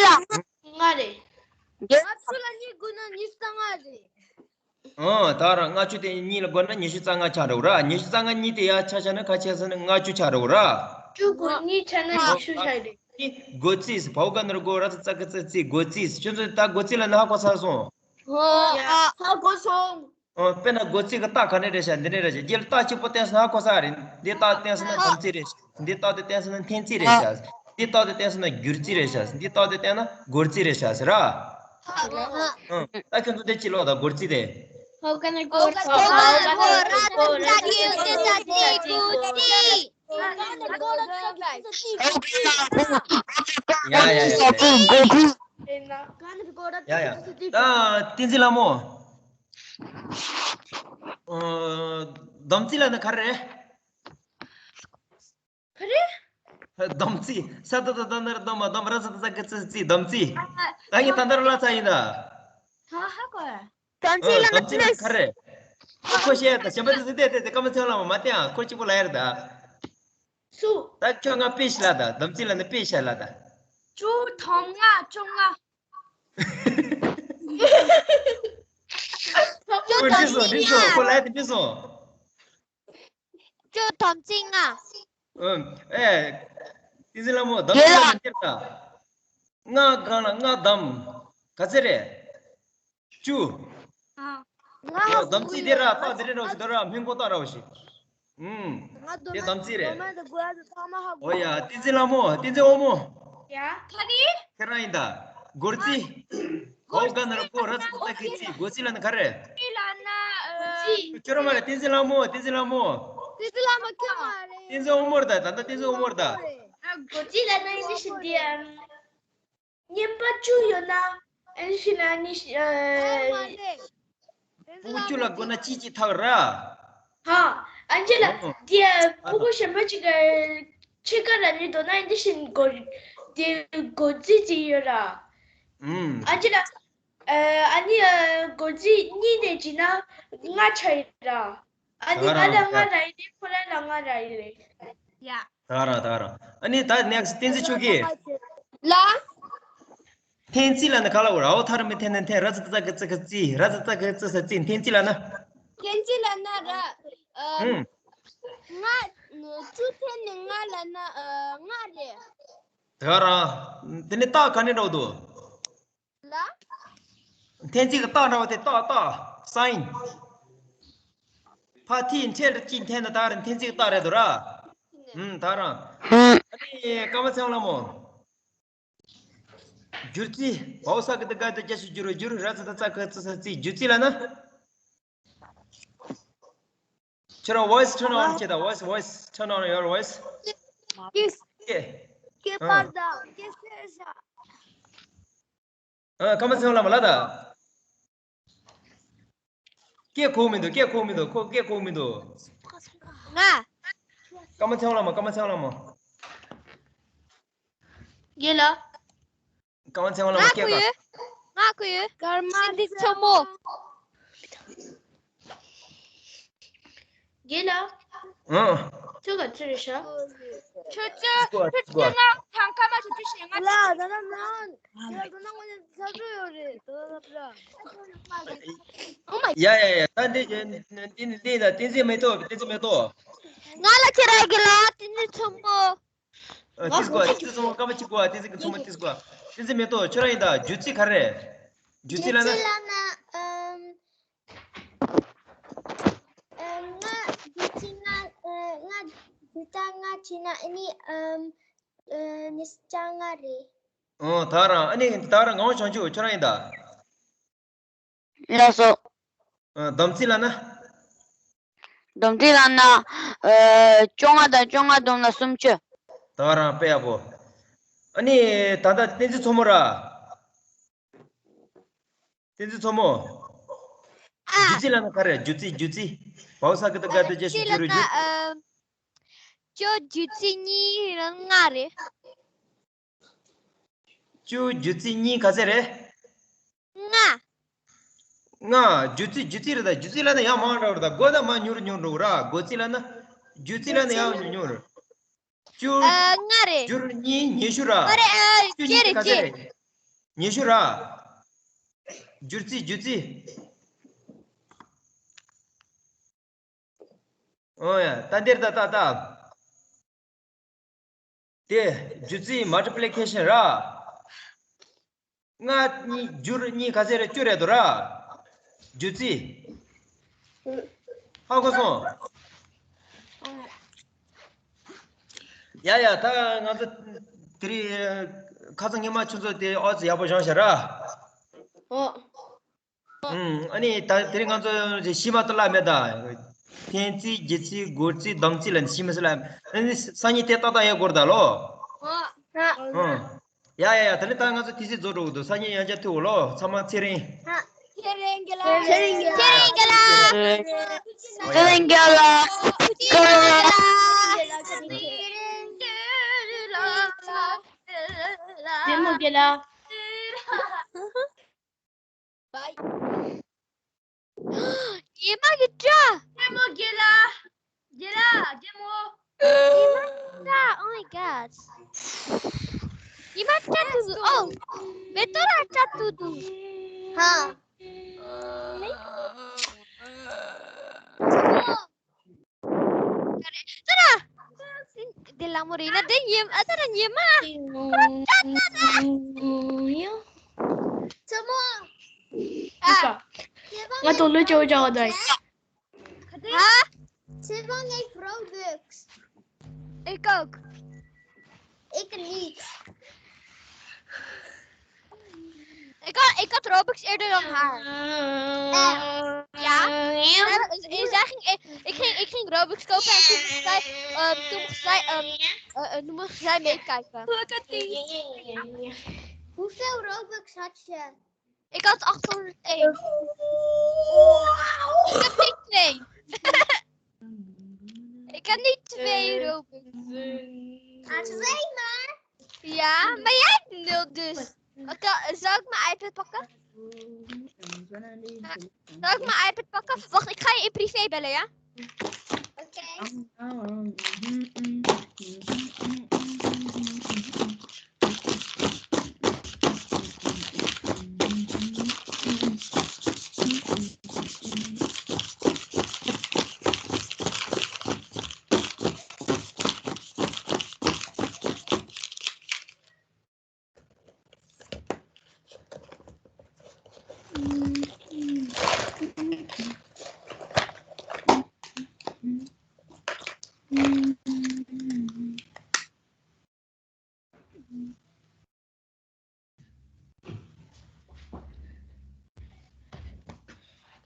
ལ། ལྔ་རེད། ལྔ་བཅུ་ལ་གཉིས་བགོས་ན་ཉི་ཤུ་རྩ་ལྔ་རེད། ཨང་། ད་ར་ལྔ་བཅུ་དེ་གཉིས་ལ་བགོས་ན་ཉི་ཤུ་རྩ་ལྔ་ཆགས་འགྲོ་ར། ཉི་ཤུ་རྩ་ལྔ་གཉིས་དེ་ཡར་ཆ་བཞག་ན་ཁ་ཆེ་ས་ན་ལྔ་བཅུ་ཆགས་འགྲོ་ར། བཅུ་བགོས་གཉིས་ཆ་ན་ཉི་ཤུ་ཆགས་རེད། བགོ་རྩིས། བའོ་ག་ན་རོ་བགོ། ར་ཙ་ཙ་གི་ཙི་ཙི། བགོ་རྩིས། ཁྱོད་ཚོ་ད་བགོ་རྩིས་ལ་ན་ཧ་གོ་ཚར་སོང་། ཧོ། ཧ་གོ་སོང་། ཨོ། དཔེར་ན་བགོ་རྩིས་ཀྱི་རྟགས་ག་ནས་རེད་ཤག་འདི་ནས་རེད་ཤག་རྗེས་ལ་རྟགས་གཅིག་པོ་བསྟན་སོང་ན་ཧ་གོ་ས་རེད། འདི་རྟགས་བསྟན་སོང་ན་དམ་ཚིག་རེད་ཤག་འདི་རྟགས་དེ་བསྟན་སོང་ན་འཐེན་ཚིག་རེད་ཤག་འདི་རྟགས་དེ་བསྟན་སོང་ན་སྒྱུར་རྩིས་རེད་ཤག་འདི་རྟགས་དེ་བསྟན་ན་བགོ་རྩིས་རེད་ཤག་ཟེར་ར། ཨང་། ད་ཁྱོད་ཚོ་དེ་ཅི་ལོག་ད་བགོ་རྩིས་དེ། ཧོ་ག་ན་རོ་བགོ་ར་ཙ་ཙ་གི་ཙི་ཙི་བགོ་རྩིས། ཡ་ཡ་ཡ་ཡ། ཡ་ཡ། ད་བསྟན་འཛིན་ལྷ་མོ། ཨ། དམ་ཚིག་ལ་ནི་ག་རེ་རེད། ག་རེ། དམ་ཚིག་ས་ད་ད་ད་ན་ར་དམ་མ་དམ། ར་ས་ད་ས་གི་ཙི་ཙི། དམ་ཚིག་ད་ངས་ད་ལྟ་ར་ལ་ཚ་ཡིན་ད། ཧ་ཧ་གོ། དམ་ཚིག་ཨ། ལ་དམ་ཚིག་ལ་ནི་ག་རེ། ཁོ་བཤད་ད་གཞན་པ་དེ་ཚོ་བལྟས་བལྟས་ཏེ་ཀ་མ་ཚེ་ལ་མ་མ་བལྟས་ཨ། ཁོ་གཅིག་པོ་ལ་ཡར་ད། སུ། ད་ཁྱོད་ང་དཔེ་ཤ་ལ་ད། དམ་ཚིག་ལ་ནི་དཔེ་ཤ་ལ་ད། བཅུ་ཐམ་ལྔ་བཅོ་ལྔ། ཁོ་འདྲི་སོང་འདྲི་སོང་། ཁོ་ལ་ཡ་དེ་འདྲི་སོང་། བཅུ་དམ་ཚིག་ལྔ། ཨུམ། ཨེ། བསྟན་འཛིན་ལྷ་མོ། དམ་ཚིག་ལ་ནི་འདིར་ད། ལྔ་གང་ལ་ལྔ་དམ། ག་ཚད་རེད། བཅུ། ཨ། ང་ཧ་གོ་གི་ཡོད། དམ་ཚིག་དེ་ར་རྟགས་དེ་འདྲ་འདྲ་བོ་ཞིག་འདུག་ར། སྨན་གོ་རྟགས་འདྲ་བོ་ཞིག་ཨུམ། ང་དོ་དེ་ན་དམ་ཚིག་རེད། དོ་མ་དེ་གོ་ཡ་དེ་ཚང་མ་ཧ་གོ། ཨོ་ཡ། བསྟན་འཛིན་ལྷ་མོ། བསྟན་འཛིན་དབང་མོ། ཡ། ག་རེ། ཁྱེད་རང་ཡིན་ད། སྒོར་རྩིས། ཨ། གའོ་ག་ན་རོ་གོ། ར་ཙ་ཙ་གི་ཙི། སྒོར་རྩིས་ལ་ནི་ག་རེ། རྩིས་ལ་ན། ཨ། ཁྱོད་རང་མ་རེད། བསྟན་འཛིན་ལྷ་མོ། བསྟན་འཛིན་ལྷ་མོ། བསྟན་འཛིན་ལྷ་མོ་ཁྱོད་མ་རེད། བསྟན་འཛིན་དབང་མོ་རེད་ད། ད་ལྟ་བསྟན་འཛིན་དབང་མོ་རེད་ད། ཨ། སྒོར་རྩིས་ལ་ན་ཡིན་ཞིག་འདི་ཨ། བསྙེན་པ་བཅུ་ཡོད་ན། ཨན་ཞིག་ན་ནི་ཨ། ཕྲུ་གུ་བཅུ་ལ་བགོས་ན་གཅིག་གཅིག་ཐག་ར། ཧ། ཨན་ཅི་ལ། ཨོ། དེ་ཕྲུ་གུ་གཞན་པ་གཅིག་ག་ཕྱི་ཀ་ར་ནི་དོ་ན་འདི་བཞིན་སྒོར། དེ་སྒོར་རྩིས་ཅིག་ཡོད་ར། ཨུམ། ཨན་ཅི་ལ། ཨ་ནི་སྒོར་རྩིས་གཉིས་ནས་བྱིན་ན་ལྔ་ཆགས་ཡོད་ར། ཨ་ནི་ང་ལ་ལྔ་རག་ཡིན་ཏེ་ཁོ་རང་ལ་ལྔ་རག་ཡིན་རེད། ཡ། ད་རང་ད་རང་། ཨ་ནི་ད་ནེག་སི་བསྟན་འཛིན་ཆོས་སྐྱིད། ལ། འཐེན་རྩིས་ལ་ནི་ག་ལ་བོ་ར། འོ་ཐ་ར་མི་འཐེན་ན་འཐེན། ར་ཙ་ཙ་གི་ཙི་གི་ཙི། ར་ཙ་ཙ་གི་ཙི་ས་ཙི། འཐེན་རྩིས་ལ་ན། འཐེན་རྩིས་ལ་ན་ར། ཨ། ཨུམ། ལྔ། བཅུ་འཐེན་ནས་ལྔ་ལ་ན། ཨ། ལྔ་རེད། ད་རང་། དེ་ནི་རྟགས་ག་ནས་འགྲོ་འདུག་ལ། འཐེན་རྩིས་ཀྱི་རྟགས་འདྲ་བ་དེ་རྟགས་རྟགས་སའིན། ཕ་ཐི་འཕྲལ་གཅིག་འཐེན་ན་ད་ར་འཐེན་རྩིས་ཀྱི་རྟགས་རེད་འདུག་ར། ཨུམ། ད་རང་། ཨ་ནི་ཀརྨ་ཚེ་དབང་ལྷ་མོ། སྒྱུར་རྩིས། བའོ་ས་གི་ད་ག་ད་རྒྱ་ཞིག་སྒྱུར་རོ་སྒྱུར། ར་ཙ་ད་ཙ་གི་ཙི་ས་ཙི། སྒྱུར་རྩིས་ལ་ན། ཁྱེད་རང་voice turn on བྱེད་དང་། voice voice turn on your voice. ཀྱེ། ཀྱེ། ཀྱེ་ཨ། པར་དང་ཀྱེ་སེ་ཤ། ཨ། ཀརྨ་ཚེ་དབང་ལྷ་མོ་ལ་ད། སྐད་གོ་མི་འདུག་སྐད་གོ་མི་འདུག་ཁོ་སྐད་གོ་མི་འདུག་ང་། ཀརྨ་ཚེ་དབང་ལྷ་མོ། ཀརྨ་ཚེ་དབང་ལྷ་མོ། རྒན་ལགས། ཀརྨ་ཚེ་དབང་ལྷ་མོ་སྐད་ག་ང་གོ་ཡོད། ཀརྨ་ཚེ་དབང་། རྒན་ལགས། ཨང་། ཁྱོད་ག་ཚོད་རེད་ཤག་ཁྱོད་ཚོ། ཁྱོད་ཚོ་ང་ཐང་ཀ་མ་ཁྱོད་ཚོ་ཞེ་ང་ལ་ད་ན་ན་ཡ་ད་ན་ང་ཚ་ཚོད་ཡོད་རེད། ད་ན་ད་ཨོ་མ། ཡ་ཡ་ཡ། ད་འདི་འདི་འདི་ད་བསྟན་འཛིན་མེ་ཏོག་བསྟན་འཛིན་མེ་ཏོག་ང་ལ་ཁྱེད་རང་གི་ལ་བསྟན་འཛིན་ཚོམ་བུ། ཨ། ཏིས་གོ། ཏིས་ཚོམ་བུ། ཀ་མ་ཅིག་གོ། ཏིས་གི་ཚོམ་བུ། ཏིས་གོ། བསྟན་འཛིན་མེ་ཏོག་ཁྱོད་རང་ཡིན་ད། སྒྱུར་རྩིས་ག་རེ། སྒྱུར་རྩིས་ལ་ན། སྒྱུར་རྩིས་ལ་ན། ཨམ། ཨ། ལྔ་སྒྱུར་རྩིས་ལྔ། ཨ། ལྔ་སྒྱུར་རྩིས་ལྔ་བྱས་ན་ཨ་ནི། ཨམ། ཨ། ཉི་ཤུ་རྩ་ལྔ་རེད། ཨོ། ད་རང་ཨ་ནི་ད་རང་ངག་དབང་བྱང་ཆུབ་ཁྱོད་རང་ཡིན་ད། ལགས་སོ། ཨ། དམ་ཚིག་ལ་ན། དམ་ཚིག་ལ་ན། ཨ། བཅོ་ལྔ་དང་བཅོ་ལྔ་བསྡོམས་ན་སུམ་ཅུ། ད་རང་དཔེ་ཡག་པོ། ཨ་ནི་ད་ལྟ་བསྟན་འཛིན་མཚོ་མོ་ར། བསྟན་འཛིན་མཚོ་མོ། ཨ། སྒྱུར་རྩིས་ལ་ན་ག་རེ། སྒྱུར་རྩིས། སྒྱུར་རྩིས། བའོ་ས་གི་ད་ག་ད་རྒྱ་ཞིག་སྒྱུར་རོ་སྒྱུར། ཨ། བཅུ་བརྒྱད་ཚིག་གཉིས་ལ་ལྔ་རེད། བཅུ་བརྒྱད་ཚིག་གཉིས་ག་ཚད་རེད། ལྔ། ལྔ། བརྒྱད་ཚིག་བརྒྱད་ཚིག་རེད་ད། བརྒྱད་ཚིག་ལབ་ན་ཡང་མང་དྲགས་རེད་ད། བགོ་ད་མར་ཉུང་རུ་ཉུང་རུ་ར། བགོ་ཚིག་ལབ་ན། བརྒྱད་ཚིག་ལབ་ན་ཡང་ཉུང་ཉུང་རུ། བཅུ། ཨ། ལྔ་རེད། བསྒྱུར་གཉིས་ཉི་ཤུ་ར། ཨ་རེད། ཨ། བཅུ་གཅིག་གཉིས་ག་ཚད་རེད། ཉི་ཤུ་ར། བསྒྱུར་ཚིག་བསྒྱུར་ཚིག་ཨོ་ཡ། ད་འདིར་ད་ད་ད། དེ་བསྒྱུར་ཚིག་མལ་ཊི་པི་ལི་ཀེ་ཤན་ར། ལྔ་གཉིས་བསྒྱུར་གཉིས་ག་ཚད་རེད། བཅུ་རེད་དོ་ར། བསྒྱུར་ཚིག་ཧ་གོ་སོང་། ཡ་ཡ། ད་ང་ཚོ་དེ་རིང་ཁ་སང་ཉི་མ་ཁྱོད་ཚོ་དེ་ཨོ་ཙི་ཡག་པོ་སྦྱངས་ཤག་ར། ཨོ། ཨུམ། ཨ་ནི་ད་དེ་རིང་ང་ཚོ་ཞི་མ་ཏི་ལ་མེད་ད། འཐེན་ཚིག་བརྒྱུད་ཚིག་སྒོར་ཚིག་སྡོམ་ཚིག་ལ་ནི་ཞི་མ་ཟེར་ལ། ཨ་ནི་སང་ཉིན་དེ་ཏག་ཏག་ཡོད་དགོས་རེད་ད་ལོ། ཨོ། ཨུམ། ཡ་ཡ་ཡ། ད་ནི་ད་ང་ཚོ་དུས་ཚོད་རྫོགས་འགྲོ་གི་འདུག་སང་ཉིན་ཡང་བསྐྱར་ཐུག་གོ་ལོ། ཚང་མ་ཚེ་རིང་། ཚེ་རིང་རྒན་ལགས། ཚེ་རིང་རྒན་ལགས། ཚེ་རིང་རྒན་ལགས། ཚེ་རིང་རྒན་ལགས། རྒན་ལགས། རྒན་ལགས། རྒན་མོ་རྒན་ལགས། ཉི་མ་གི་སྐྲ། རྒན་མོ་རྒན་ལགས། རྒན་ལགས། རྒན་མོ། ཉི་མ་སྐྲ། Oh my god. ཉི་མ་སྐྲ་ཐུག་འདུག་ཨོ། མེ་ཏོག་ལ་སྐྲ་ཐུག་འདུག་ཧ། ཏ་ར། འདི་ལ་མོ་རེད་ན་འདི་ཉི་མ། ཨ། ཏ་ར་ཉི་མ། ཏ་ར། ཚ་མོ། ཨ། ང་དང་ལོ་ཅོ་ཅོ་བ་དང་། ཧ། ཚེ་དབང་ངའི་རོ་བུག་སི། ཨེ་ཀོག་ཨེ་ཀ་ནི། ཨེ་ཀ་ཨེ་ཀ་རོ་བུག་སི་ཨེ་ཌི་ཡོང་ཧ། ཡ། ཨེ་ཟ་ཁིང་ཨེ་ཨེ་ཁིང་ཨེ་ཁིང་རོ་བུག་སི་ཀོ་ཕན་ཏུ་སའི་ཨམ་ཏུ་སའི་ཨམ་ཨ་ནུ་མ་སའི་མེད་ཀ་ཀ། Hoeveel Robux had je? Ik had achthonderdéén. Ik heb niet twee. Ik heb niet twee Robux. Ah, twee maar? Ja, maar jij hebt nul dus. Oké, zal ik mijn iPad pakken? Ja, zal ik mijn iPad pakken? Wacht, ik ga je in privé bellen, ja? Oké.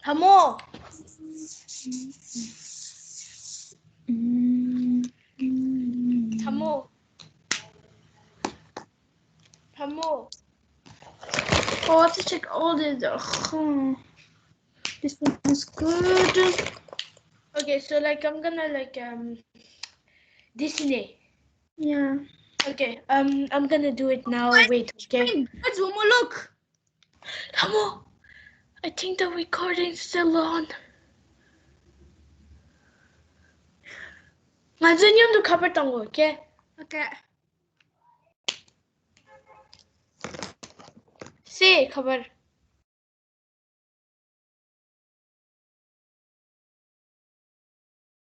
ལྷ་མོ། ལྷ་མོ། ལྷ་མོ། Oh, I have to check all the, hmm. This one is good. Okay, so, like, I'm gonna, like, um, this in it. Yeah. Okay, um, I'm gonna do it now. Wait, okay? Let's one more look. Tamo, I think the recording's still on. ང་ཚོ་མཉམ་དུ་ཁ་པར་བཏང་གོ, okay? Okay. Say ཁ་པར།